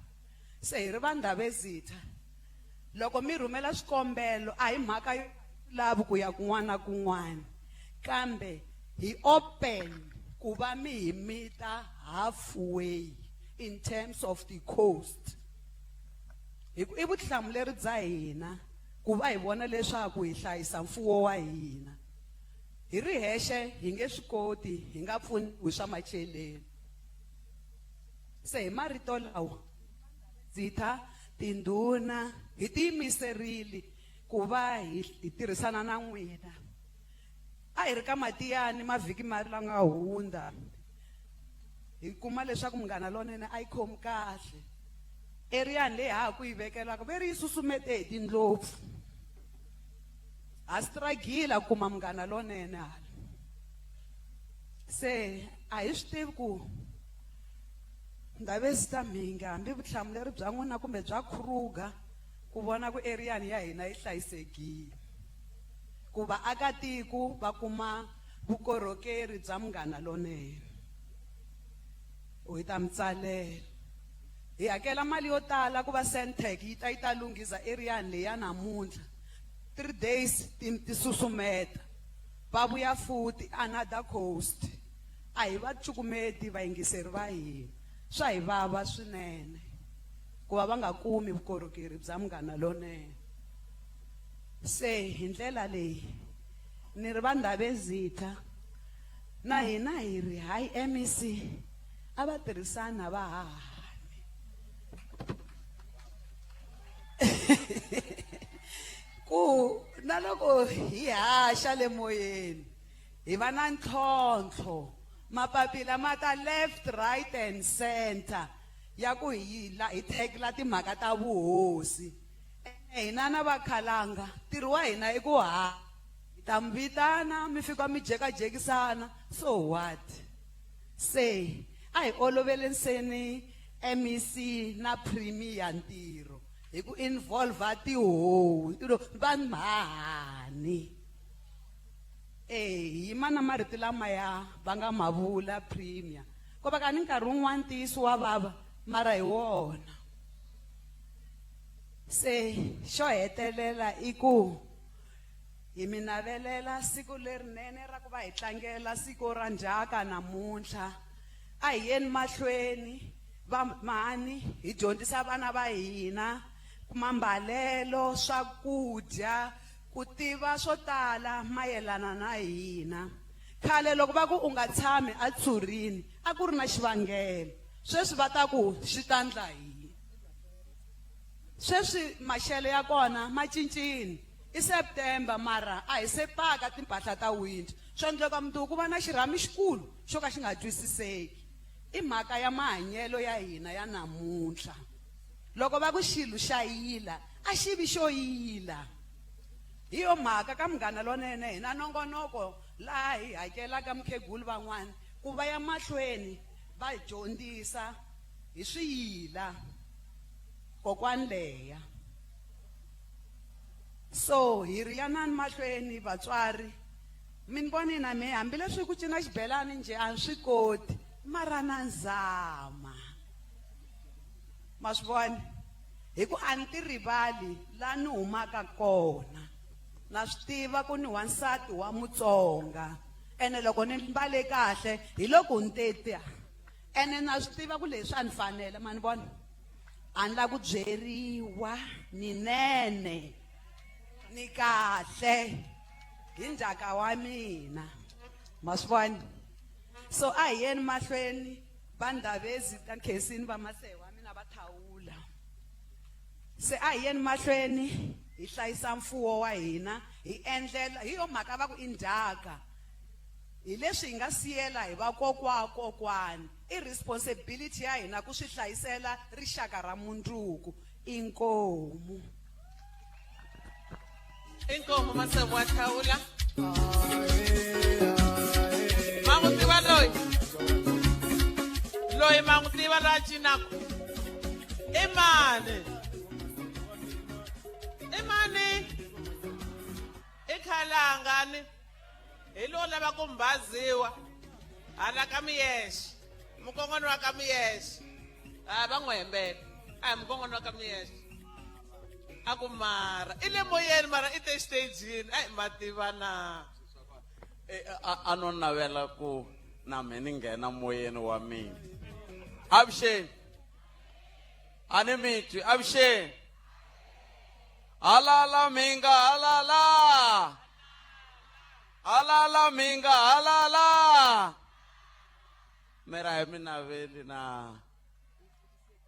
Se hi ri va Ndhavezitha, loko mi rhumela swikombelo a hi mhaka yo lavi ku ya kun'wana na kun'wana, kambe hi open ku va mi hi mita halfway in terms of the cost. Hi ku i vutihlamuleri bya hina ku va hi vona leswaku hi hlayisa mfuwo wa hina. Hi ri hexe hi nge swi koti, hi nga pfuniwi swa macheleni. Se hi marito lawa, Zitha, tindhuna, hi tiyimiserile ku va hi tirhisana na n'wina. A hi ri ka Matiyani mavhiki ma la nga hundza, hi kuma leswaku Munghana Lonene a yi khomi kahle. Eriyani leyi ha ha ku yi vekelaka ve ri yi susumete hi tindlopfu. Ha struggle ku kuma Munghana Lonene hala. Se a hi swi tivi ku Ndhavezitha Mhinga hambi vutihlamuleri bya n'wina kumbe bya Kruger ku vona ku eriyani ya hina yi hlayisekile, ku vaakatiko va kuma vukorhokeri bya Munghana Lonene. U hi ta mi tsalela. Hi hakela mali yo tala ku va Sentech yi ta yi ta lunghiza eriyani leyi ya namuntlha. 3 days ti ti susumeta. Va vuya futhi another coast. A hi va cukumeti vayingiseri va hina. Swa hi vava swinene ku va va nga kumi vukorhokeri bya Munghana Lonene. Se hi ndlela leyi ni ri va Ndhavezitha na hina hi ri hayi MEC a va tirhisani na vahahani. Ku na loko hi haxa le moyeni hi va na ntlhontlho, mapapila ma ta left, right and center ya ku hi la hi tackle timhaka ta vuhosi. Ene hina na vakhalanga ntirho wa hina i ku ha hi ta mi vitana mi fika mi jekajekisana so what? Se a hi oloveleniseni MEC na Premier ntirho hi ku involve tihosi va mhahani. Eh, yima na marito lamaya va nga ma vula Premier. Ko va ka ni nkarhi wun'wana ntiyiso wa vava mara hi wona. Se xo hetelela i ku hi mi navelela siku lerinene ra ku va hi tlangela siku ra ndzhaka namuntlha. A hi yeni mahlweni. Vamhani hi dyondzisa vana va hina mambalelo, swakudya, ku tiva swo tala mayelana na hina. Khale loko va ku u nga tshami etshurini a ku ri na xivangelo. Sweswi va ta ku swi ta ndla yini? Sweswi maxelo ya kona ma cincile. I September mara a hi se paka timpahla ta winter. Swa endleka mundzuku ku va na xirhami xikulu xo ka xi nga twisiseki. I mhaka ya mahanyelo ya hina ya namuntlha. Loko va ku xilo xa yila, a xi vi xo yila. Hi yo mhaka ka Munghana Lonene hi na nongonoko laha hi hakelaka mukhegulu van'wana ku va ya mahlweni va hi dyondzisa hi swiyila. Kokwani Leya. So hi ri yanani mahlweni vatswari. Mi ni voni na mehe hambileswi ku cina xibelani njhe a ni swi koti mara na zama. Ma swi vona? Hi ku a ni ti rivali la ni humaka kona. Na swi tiva ku ni wansati wa Mutsonga. Ene loko ni mbale kahle hi loko ni te ta. Ene na swi tiva ku leswi a ni fanela, ma ni vona? A ni la ku byeriwa ni nene. Ni kahle hi ndzhaka wa mina. Ma swi vona? So a hi yeni mahlweni va Ndabezi ta Khensini va Masewa mina va thawula. Se a hi yeni mahlweni hi hlayisa mfuwo wa hina hi endlela hi yo mhaka va ku i ndzhaka. Hi leswi hi nga siyela hi vakokwa-kokwani. I responsibility ya hina ku swi hlayisela rixaka ra mundzuku. Inkomu. Inkomu Masebo wa Thawula. Ma n'wi tiva loyi? Loyi ma n'wi tiva la cinaka? I mani? I mani? I khalanga ni? Hi lowo lava ku mbhaziwa hala ka Miyexe, mukongoni wa ka Miyexe. A va n'wi hembela. A hi mukongoni wa ka Miyexe. A ku mara i le moyeni mara i te xitejini. Ai ma tiva na. A no navela ku na me ni nghena moyeni wa mina. Avuxeni. A ni mi twi. Avuxeni. Halala minga halala. Halala minga halala. Mera hi mi naveli na.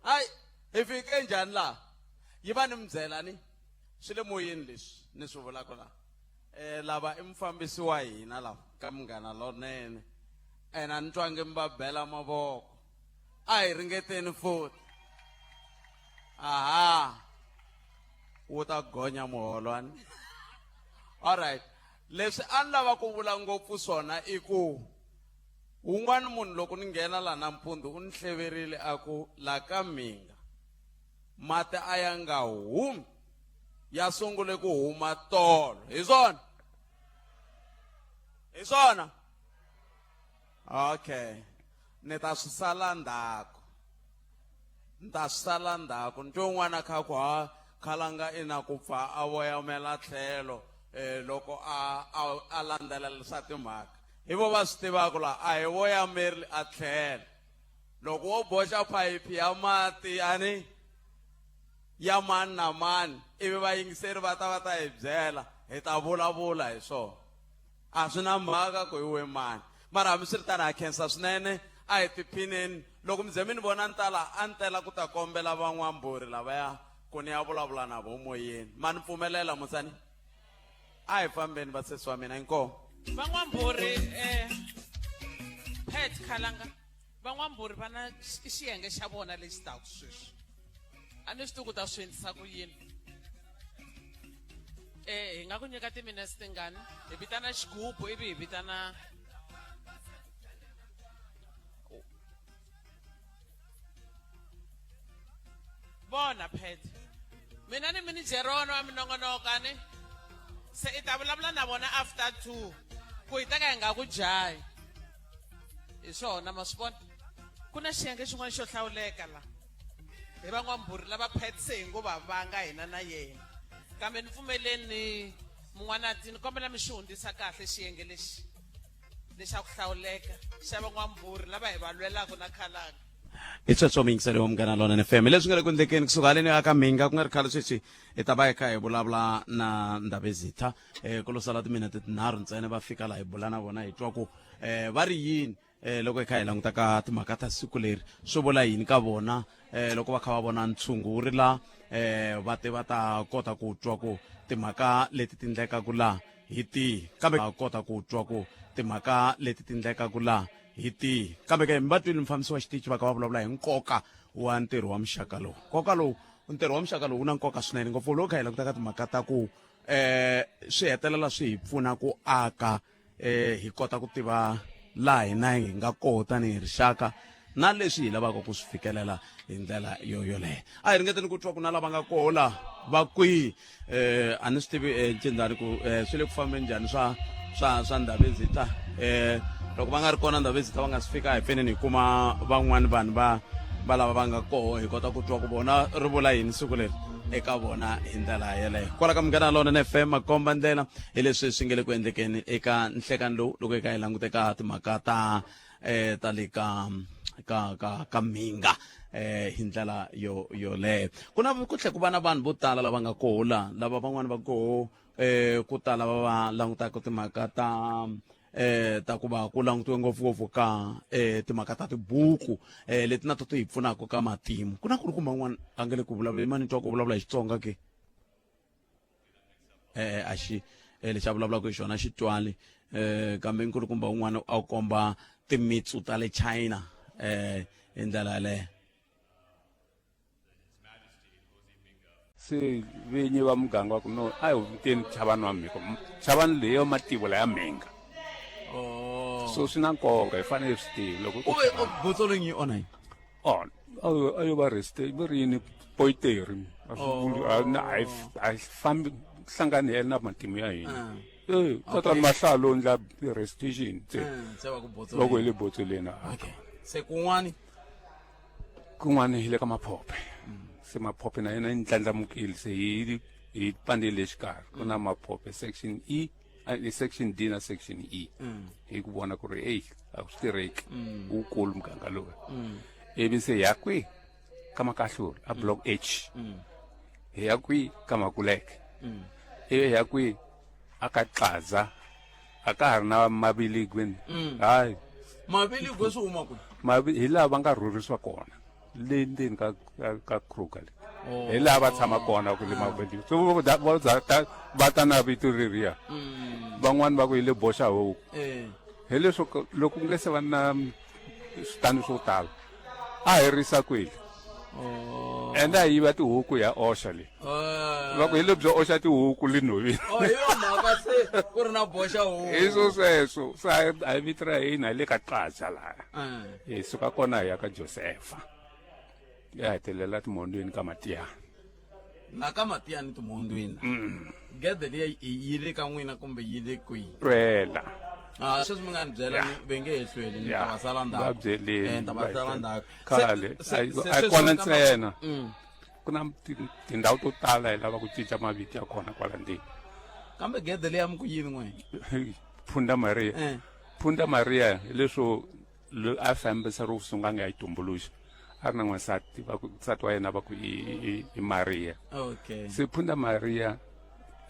Ai hi fike njhani laha? Yi va ni mi byela ni swi le moyeni leswi ni swi vulaka laha. Lava i mufambisi wa hina lava ka Munghana Lonene. Ene a ni twangi mi va bela mavoko. A hi ringeteni futhi. Aha. Wu ta gonya muholwani. All right. Leswi a ni lava ku vula ngopfu swona i ku wun'wani munhu loko ni nghena la nampundzu u ni hleverile a ku la ka Mhinga mati a ya nga humi ya sungule ku huma tolo. Hi swona? Hi swona? Okay. Ni ta swi sala ndzhaku. Ni ta swi sala ndzhaku. Ni twe un'wana a kha ku ha khalanga i na ku pfa a voyamela tlhelo loko a a landzelerisa timhaka. Hi vo va swi tivaka laha a hi voyameri a tlhelo. Loko wo boxa phayiphi ya mati yani ya mani na mani ivi vayingiseri va ta va ta hi byela hi ta vulavula hi swona. A swi na mhaka ku hi we mani. Mara hambiswiritano ha khensa swinene a hi tiphineni. Loko mi ze mi ni vona ni ta laha a ni tela ku ta kombela van'wambhuri lavaya ku ni ya vulavula na vo moyeni. Ma ni pfumelela Musani? A hi fambeni vasesi wa mina inkomu. Van'wambhuri Pat Khalanga van'wambhuri va na i xiyenge xa vona lexi taka sweswi. A ni swi tivi ku ta swi endlisa ku yini. Hi nga ku nyika timinetse tingani? Hi vitana xigubu ivi hi vitana Vona Pat. Mina ni minijhere wa wena wa minongonoko a ni? Se i ta vulavula na vona after 2 ku hi ta ka hi nga ku jahi. Hi swona ma swi vona? Ku na xiyenge xin'wana xo hlawuleka la. Hi van'wambhuri lava Pat se hi ngo va vanga hina na yena. Kambe ni pfumeleni mun'wanati ni kombela mi xi hundzisa kahle xiyenge lexi lexa ku hlawuleka xa van'wambhuri lava hi va lwelaka na khalanga. I sweswo muyingiseri wa Munghana Lonene FM leswi nga le ku endlekeni kusuka haleni aka Mhinga ku nga ri khale sweswi hi ta va hi kha hi vulavula na Ndhavezitha um ku lo sala timinete tinharhu ntsena va fika laha hi bula na vona hi twa ku um va ri yini um loko hi kha hi languta ka timhaka ta siku leri swi vula yini ka vona um loko va kha va vona ntshungu wu ri la um va te va ta kota ku twa ku timhaka leti ti ndlekaku laha hi tihi kambe va kota ku twa ku timhaka leti ti ndlekaku laha hi tihi kambe ke mi va twile mufambisi wa xitichi va kha va vulavula hi nkoka wa ntirho wa muxaka lowu nkoka lowu ntirho wa muxaka lowu wu na nkoka swinene ngopfu loko kha hi languta ka timhaka ta ku um swi hetelela swi hi pfuna ku aka eh hi kota ku tiva laha hina hi nga koho tanihi rixaka na leswi hi lavaka ku swi fikelela hi ndlela yo yoleyo a hi ringeteni ku twa ku na lava nga koho la va kwihi eh a ni swi tivi eh, ncindani ku eh, swi le ku fambeni njhani swa swa swa ndhavezita eh loko va nga ri kona ndhavezita va nga si fika hi pfeneni hi kuma van'wani vanhu va va lava va nga koho hi kota ku twa ku vona ri vula yini siku leri eka vona hi ndlela yeleyo kwala ka Munghana Lonene FM makomba ndlela hi leswi swi nge le ku endlekeni eka nhlekani lowu loko hi kha hi langute ka timhaka ta eh ta le ka ka ka ka mhinga eh hi ndlela yo yoleyo ku na ku tlhe ku va na vanhu vo tala lava nga koho la lava van'wani va koho eh ku tala va va langutaka timhaka ta eh ta ku va ku langutiwe ngopfungopfu ka eh timhaka ta tibuku eh leti na to ti hi pfunaka ka matimu ku na ku ri kumbe un'wana a nga le ku vulavula mani twa ku vulavula hi Xitsonga ke eh a xi eh, lexi a vulavulaka hi xona xi twali eh kambe nkulukumba un'wana a komba timitsu ta le China eh hi ndlela yaleyo Se vinyi va muganga va ku no a hi vuteni chavani wa mhiko chavani leyo mativula ya mhinga oh. So swi na nkoka hi fanele hi swi tivi loko u ve botso leyi yi onha yini on a yo va reste va ri yini poiteri a swi vuli a yi a yi fambi hlangani hela na matimu ya hina Ah. Eh, tatana mahlalo ndla restitution se Ah, se va ku botsoleni. loko hi le botsoleni okay se kun'wani Kun'wana hi le ka Maphophe se Maphophe na yena yi ndlandlamukile se hi hi pandile le xikarhi ku na Maphophe section E eh, section D na section E hi ku vona ku ri eyi a swi tirheki wukulu muganga lowu ivi se hi ya kwihi ka Makahlula a block H hi ya kwihi ka Makuleke ivi hi ya kwihi a ka Xaza a ka ha ri na maviligweni hayi Maviligwe swi huma kwihi? Mavi hi laha va nga rhurhisiwa kona le ndzeni ka ka, ka Kruger le hi laha va tshama kona ku le maviligwe so vo da- vo za ta va ta na vito reriya van'wani va ku hi le boxa huku Eh. hi leswo ka- loko ku nge se va na switandi swo tala a hi risa kweli ende a yiva tihuku ya oxa le va ku hi lebyo oxa tihuku le nhoveni Oh, hi yo mhaka se ku ri na boxa huku hi swo sweswo se a hi- a hi vito ra hina hi le ka qaja laya hi suka kona hi ya ka Josefa ya hetelela timhondzweni ka Matiyana La ka Matiyani timhondzweni gede liya yi le ka n'wina kumbe yi le kwihi Twela Ah, sweswi mi nga ni byela ni ve nge he hlweli ni ta va sala Va ndzhaku byeleni Eh, ni ta va va sala hi ndzhaku khale Se- a yi se- a yi sweswi kona u kamba- ntsena ku na tindhawu to tala hi lava ku cinca mavito ya kona kwala ndzeni Kambe gede liya mi ku yini n'we Phunda Maria Eh. Phunda Maria hi leswo loyi a fambisa ro sungula nga yi tumbuluxa a ri na n'wansati va ku nsati wa yena va ku i i- i Maria okay se Phunda Maria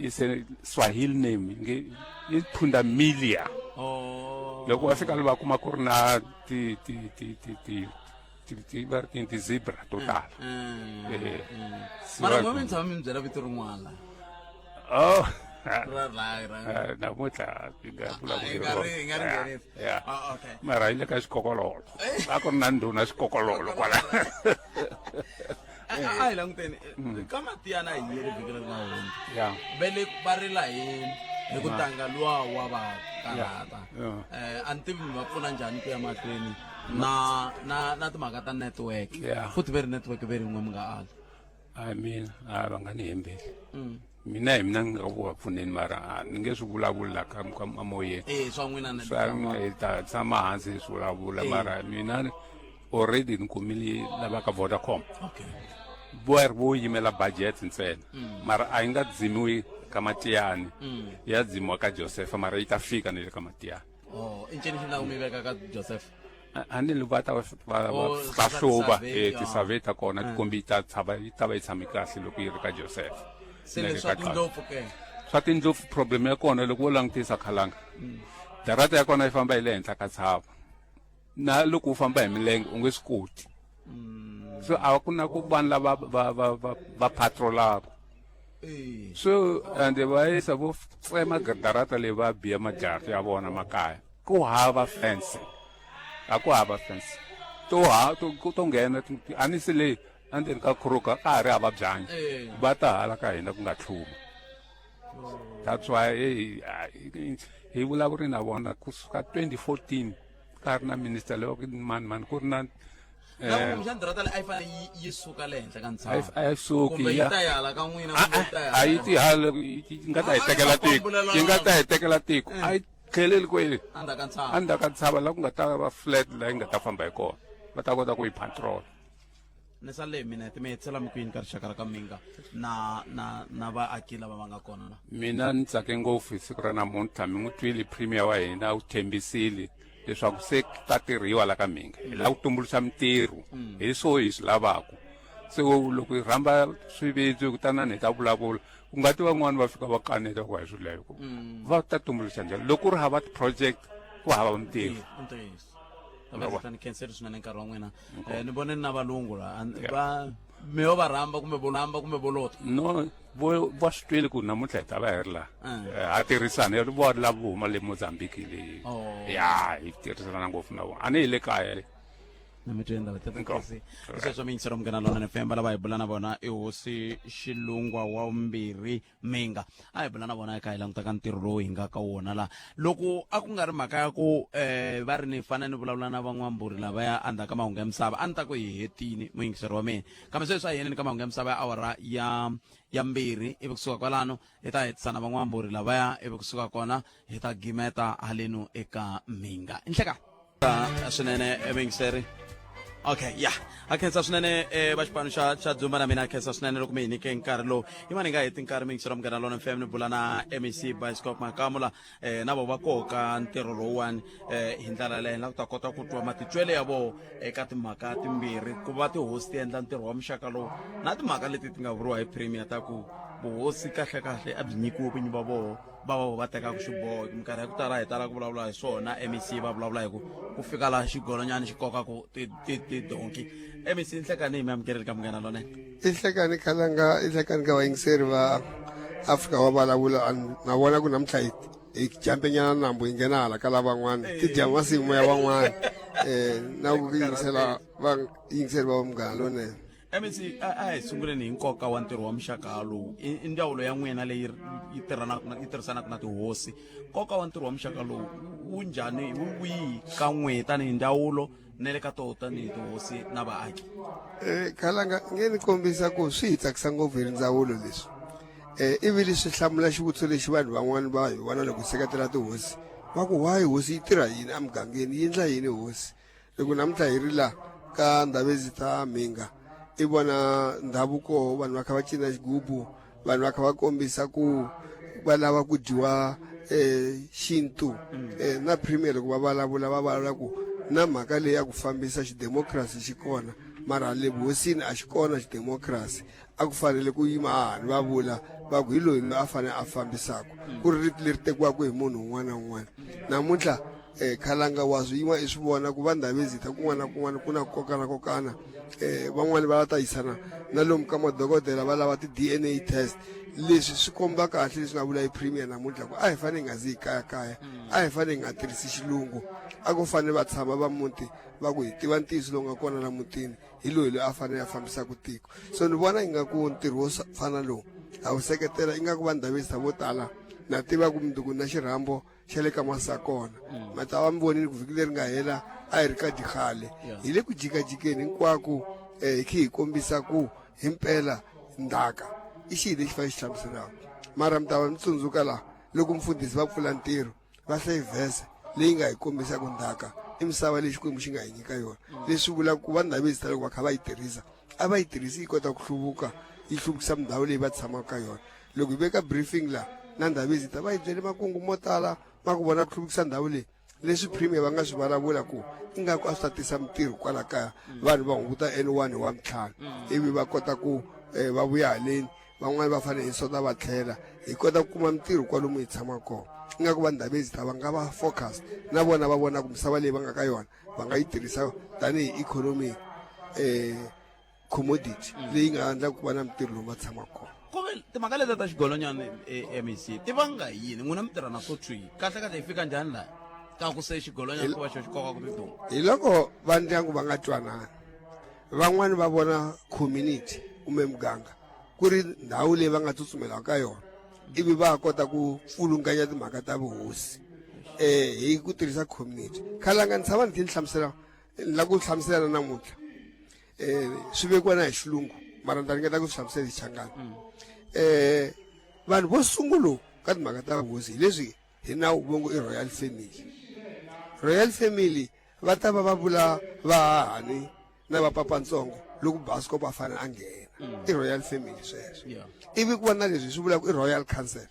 is a Swahili name nge i Phunda Milia oh loko va fika va kuma ku ri na ti ti ti ti ti ti ti va ri tini ti-zebra to tala Eh, se mara va- n'we mi tshama mi mi byela vito rin'wana oh ra ra ra Eh, namuntlha hi nga vulavuli hi nga ri- hi nga ri Yeah, nghenisi. yeah. Ah, okay. mara yi le ka xikokololo a ku ri na ndhuna xikokololo kwala A a hi languteni ka Matiyana hi yele vhiki leri nga hundza Yeah. ve le va rila hi hi ku tanga luwa wa va karhata Yeah. eh a ni tivi mi va pfuna njhani ku ya mahlweni na na na timhaka ta network Yeah. futhi ve ri network ve rin'we mi nga ali I mean a va nga ni hembeli mina hi mina ni nga ku va pfuneni mara a ni nge swi vulavuli la ka ka amoyeni eh swa n'wina na swa hi ta tshama hansi hi swi vulavula Eh. mara mina already ni kumile lava ka Vodacom okay vo ri vo yimela budget ntsena mara a yi nga dzimiwi ka Matiyani ya dzimiwa ka Josefa mara yi ta fika ni le ka Matiyani oh i ncini xi endlaka mi veka ka Joseph A ni va ta va Oh, va hluva ti-survey, eh ti-survey ta kona ti Eh. kombi ta tshava yi ta va yi tshame kahle loko yi ri ka Joseph. Se Na le leswa ka Qasha. tindlopfu ke? Swa tindlopfu problem ya kona loko wo langutisa khalanga darata ya kona yi famba hi le henhla ka tshava na loko u famba hi milenge u nge swi koti so a ku na ku vanhu lava va va va va patrolaka so and va yisa vo tsema darata leyi va biya majarata ya vona makaya ku hava fence a ku hava fence to ha to to nghena a ni se leyi endzeni ka khuruka ka ha ri hava byanyi va ta hala ka hina ku nga tlhuma that's why hey, hi vulavuri na vona kusuka 2014 ka ha ri na minister leyi mani mani ku ri na na kumbexana darata leyi a yi fanele yi yi suka le henhla ka ntshava a yi suki kumbe yi ya ta yi hala ka n'wina kumbe yi ta yi a yi ti hala yi nga ta hi tekela tiko yi nga ta hi tekela tiko a yi tlheleli kwele endzhaku ka ntshava endzhaku ka ntshava laha ku nga ta va flat laha yi nga ta famba hi kona va ta kota ku yi patrol ni sale hi minete mi hetisela mi kwini ka rixaka ra ka minga na na na vaaki lava va nga kona la mina ni tsake ngopfu hi siku ra namuntlha mi n'wi twile premier wa hina u tshembisile leswaku se ta tirhiwa la ka minga hi lava ku tumbuluxa mintirho hi swo hi swi lavaka se loko hi rhamba swivindzi kutanani hi ta vulavula ku nga ti van'wani va fika va kaneta ku a hi swilo va ta tumbuluxa njhani loko ku ri hava ti-project ku hava mintirho ntiyiso va ni khenseli swinene nkarhi wa n'wina ni vone na valungu la va mi yo va rhamba kumbe vo rhamba kumbe vo lota no vo va swi twile ku namuntlha hi ta va hi ri laha ha tirhisana vo lava vo huma le Mozambique leyi ya hi tirhisana ngopfu na vona a ni hi le kaya le na mi twe ndaba tata kasi sweswo mi yingisela munghana lona FM lava hi bula na vona i hosi xilungwa wa vumbirhi minga a hi bula na vona eka hi languta ka ntirho lowu hi nga ka wona la loko a ku nga ri mhaka ya ku um va ri ni fanele ni vulavula na van'wamburi lavaya endzhaku ka mahungu ya misava a ni ta ku hi hetini muyingiseri wa mina kambe sweswi a hi yeneni ka mahungu ya misava ya awara ya ya mbirhi ivi kusuka kwalano hi ta hetisana van'wamburi lavaya ivi kusuka kona hi ta gimeta halenu eka minga nhleka swinene muyingiseri okay ya a khensa swinene eh, va xipano xa xa dzumba na mina a khensa swinene loko mi hi nyike nkarhi lowu yi mani nga heti nkarhi mi yingisela munghana lona fm ni bula na mec bioscope makamula eh, na vo va koka ntirho lowuwani eh, hi ndlela leyi la ku ta kota ku twa matitwele ya voho eka timhaka timbirhi ku va tihosi ti endla ntirho wa muxaka lowu na timhaka leti ti nga vuriwa hi premier ta ku vuhosi kahlekahle a byi nyikiwe vinyi va voho va va va tekaka xiboho minkarhi ya ku tala hi tala ku vulavula hi swona mec va vulavula hi ku ku fika laha xigolonyana xi kokaku tidonki mec nhlekani hi mi amukeleli ka munghana lonene i nhlekani khalanga i nhlekani ka vayingiseri va afrika wa vulavula na vona ku namuntlha hi hi jampenyana nambu hi nghena hala ka lavan'wana ti dya masimu ya van'wana um na ku yingisela vayingiseri va munghana lonene mec a a hi sunguleni hi nkoka wa ntirho wa muxaka lowu i i ndzawulo ya n'wina leyi yi tirhanaka na yi tirhisanaka na tihosi nkoka wa ntirho wa muxaka lowu wu njhani wu wihi ka n'we tanihi ndzawulo na le ka toho tanihi tihosi na vaaki Eh, khalanga nge ni kombisa ku swi hi tsakisa ngopfu hi ri ndzawulo leswi eh ivi leswi hlamula xivutiso lexi vanhu van'wana va hi vona loko hi seketela tihosi va ku why hosi yi tirha yini emugangeni yi endla yini hosi loko namuntlha hi ri la ka ndhavezitha mhinga i vona ndhavuko vanhu va kha va cina xigubu vanhu va kha va kombisa ku va lava ku dyiwa eh xintu eh, na premier loko va vulavula va vulavula ku na mhaka leyi ya ku fambisa xidemokirasi xi kona mara le vuhosini a xi kona xidemokirasi a ku fanele ku yima hahani va vula va ku hi loyi loyi a fanele a fambisaka ku ri rito leri tekiwaka hi munhu un'wana na un'wana namuntlha um khalanga wa swi yima i swi vona ku va ndhavezitha kun'wana na kun'wana ku na kokana kokana um van'wani va la ta yisana na lomu ka madokodela va lava ti-d n a test leswi swi komba kahle leswi nga vula hi premier namuntlha ku a hi fanele hi nga zi hi kayakaya a hi fanele hi nga tirhisi xilungu a ku fanele va tshama va muti va ku hi tiva ntiyiso lowu nga kona la mutini hi loyi loyi a fanele a fambisaka tiko so ni vona ingaku ntirho wo fana lowu a wu seketela ingaku va ndhavezitha vo tala na tiva ku mundzuku na xirhambo xa le ka masakona ma ta va mi vonile ku vhiki leri nga hela a hi ri ka dikhale hi le ku jikajikeni hinkwako um hi khe hi kombisa ku himpela ndhaka i xihi lexi fanele xi hlamuselaka mara mi ta va mi tsundzuka laha loko mfundhisi va pfula ntirho va hlaye vhese leyi nga hi kombisaka ndhaka i misava leyi xikwembu xi nga hi nyika yona leswi vulaka ku va ndhavezitha loko va kha va yi tirhisa a va yi tirhisi yi kota ku hluvuka yi hluvukisa mindhawu leyi va tshamaka ka yona loko hi veka briefing la na ndhavezitha va hi byele makungu mo tala ma ku vona ku hluvukisa ndhawu leyi Leswi premier va nga swi vulavula ku ingaku a swi ta tisa mintirho kwala kaya, vanhu va hunguta N1 hi wa mintlhanu, ivi va kota ku va vuya haleni, van'wani va fanele hi sota va tlhela, hi kota ku kuma mintirho kwalomu hi tshamaka kona. Ingaku va Ndabezitha va nga va focus na vona, va vona ku misava leyi va nga ka yona va nga yi tirhisa tanihi economy commodity leyi nga endla ku va na mintirho lomu va tshamaka kona. Ku ve timhaka leti ta xigolonyana MEC ti vanga hi yini? N'wina mi tirha na swo twi kahle kahle, yi fika njhani laha ka ku se xigolonyana ku va xo xi koka ku tiduma? Hi loko va ndyangu va nga twanani, van'wani va vona community kumbe muganga ku ri ndhawu leyi va nga tsutsumelaka ka yona, ivi va kota ku pfulunganya timhaka ta vuhosi hi ku tirhisa community. Khalanga ni tshama ni tlhe ni hlamusela, ni lava ku hlamusela na namuntlha, swi vekiwa na hi xilungu, mara ni ta ringeta ku swi hlamusela hi Xichangani. Vanhu vo sungula ka timhaka ta vuhosi hi leswi hi nawu vo ngo i royal family. Royal family va ta va va vula vahahani na vapapantsongo loko Basco a fanele a nghena, i royal family sweswo. Ivi ku va na leswi swi vulaka i royal council.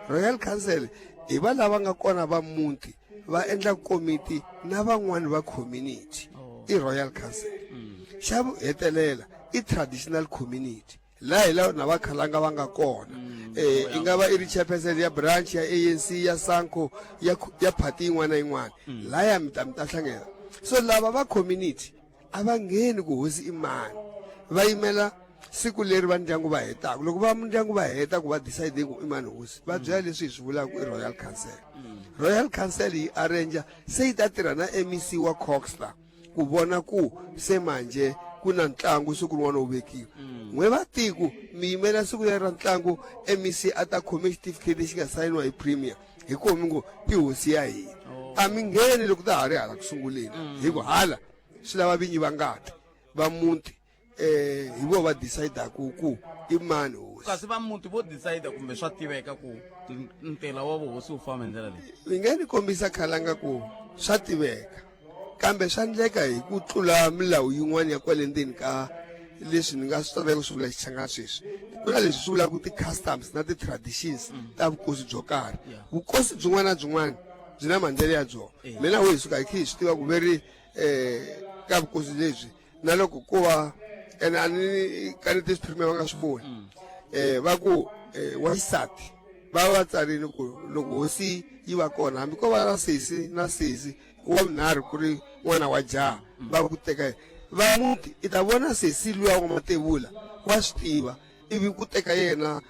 Royal council hi va lava nga kona va muti, va endla komiti na van'wani va community, i royal council. Xa hetelela i traditional community, laha hi laha na vakhalanga va nga kona. I nga va i ri chairperson ya branch ya ANC, ya SANCO, ya party yin'wana na yin'wana, laya mi ta hlangana. So lava va community a va ngheni ku hosi i mani, va yimela siku leri va ndyangu va hetaka. Loko va ndyangu va heta ku va decide ku i mani hosi, va byela leswi hi swi vulaka i royal council. Royal council yi arrange se yi ta tirha na MEC wa CoGHSTA ku vona ku se manje ku na ntlangu siku rin'wana wu vekiwa. N'we va tiko mi yimela siku leri ra ntlangu, MEC a ta khome xitifiketi lexi nga sayiniwa hi premier, hi koho mi ngo i hosi ya hina. A mi ngheni loko ta ha ri hala ku sunguleni, hi ku hala swi lava vinyi va ngati va muti, hi vo va decidaku ku i mani hosi. Kasi va muti vo decide kumbe swa tiveka ku ntela wa vuhosi wu famba hi ndlela leyi? Mi nga ni kombisa khalanga ku swa tiveka, kambe swa endleka hi ku tlula milawu yin'wana ya kwale ndzeni ka leswi ni nga swi tsandzeka ku swi vula Xichangani sweswi. Ku na leswi swi vulaka ti-customs na ti-traditions ta vukosi byo karhi. Vukosi byin'wana na byin'wana byi na maendlelo ya byona. Mina ho hi suka hi khe hi swi tiva ku ve ri ka vukosi lebyi, na loko ko va ene a ni kaneti leswi premier va nga swi voni, va ku wa xisati va va tsarile ku loko hosi yi va kona, hambi ko va na sesi na sesi wa vunharhu ku ri n'wana wa jaha, va ku teka yena. Va muti i ta vona sesi luya wa matevula wa swi tiva, ivi ku teka yena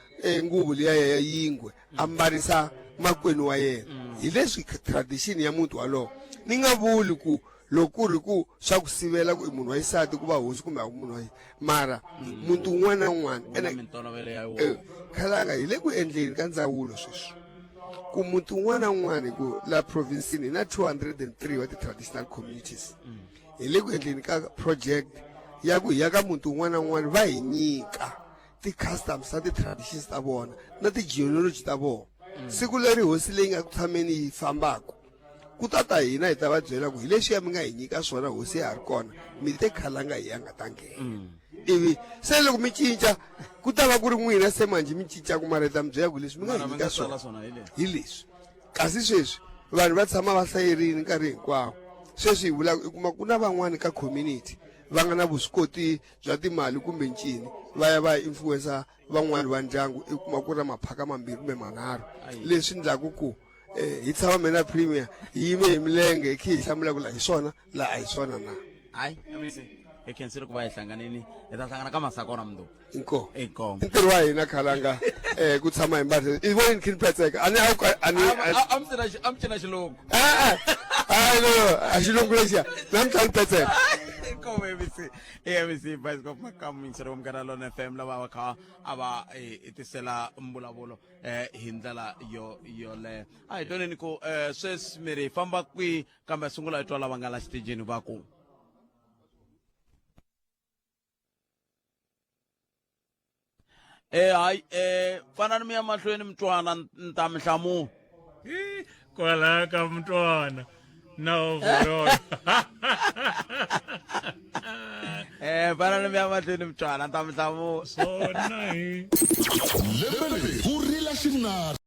nguvu liya ya yingwe a mbarisa makwenu wa yena. Hi leswi tradition ya muti walowo. Ni nga vuli ku loko ku ri ku swa ku sivela ku i munhu wa xisati ku va hosi kumbe a ku munhu wa xisati, mara muti wun'wana na wun'wana Wu na mintolovelo ya wona. Khalanga hi le ku endleni ka ndzawulo sweswi ku muti wun'wana na wun'wana, hi ku la province-ini hi na 203 wa ti-traditional communities. Hi le ku endleni ka project ya ku hi ya ka muti wun'wana na wun'wana va hi nyika ti-customs na ti-traditions ta vona na ti-genealogy ta vona. Siku leri hosi leyi nga ku tshameni yi fambaka ku ta ta hina, hi ta va byela ku hi leswiya mi nga hi nyika swona, hosi ya ha ri kona, mi te khalanga hi ya nga ta nghena. Ivi se loko mi cinca ku ta va ku ri n'wina se manjhe mi cincaku, mara hi ta mi byela ku leswi mi nga hi Mara mi nyika nga tsala swona swona hi leswi. Hi leswi. Kasi sweswi vanhu va tshama va hlayerini nkarhi hinkwawo. Sweswi hi vulaka i kuma ku na van'wani ka community va nga na vuswikoti bya timali kumbe ncini, va ya va ya influencer van'wani va ndyangu, i kuma ku ri na maphaka mambirhi kumbe manharhu, leswi endlaku ku hi tshama mina na premier hi yime hi milenge hi khe hi hlamula ku la hi swona la a hi swona na. Hayi MEC, hi khensile ku va hi hlanganini, hi ta hlangana ka masakona mundzuku. Inkomu. Inkomu. Ntirho wa hina khalanga ku tshama hi mbarisa i vonini khe ni petseka a ni a ku a ni A mi cina a mi cina xilungu. E-e. Hayi, no, no, a xilungu lexiya namuntlha ni petseka. Inkomu MEC, MEC Bioscope Makamu yingisela wa Munghana Lona FM lava va kha a va hi tisela mbulavulo hi ndlela yo yoleyo. A hi twaneni ku sweswi mi ri hi famba kwihi, kambe sungula hi twa lava nga la xitejini va ku. Hayi, fanani mi ya mahlweni mntwana, ni ta mi hlamula. Hi, kwalaya ka mntwana na overall. Fanani mi ya mahlweni mntwana, ni ta mi hlamula. Swona hi. Lembe leri ku rila xinari.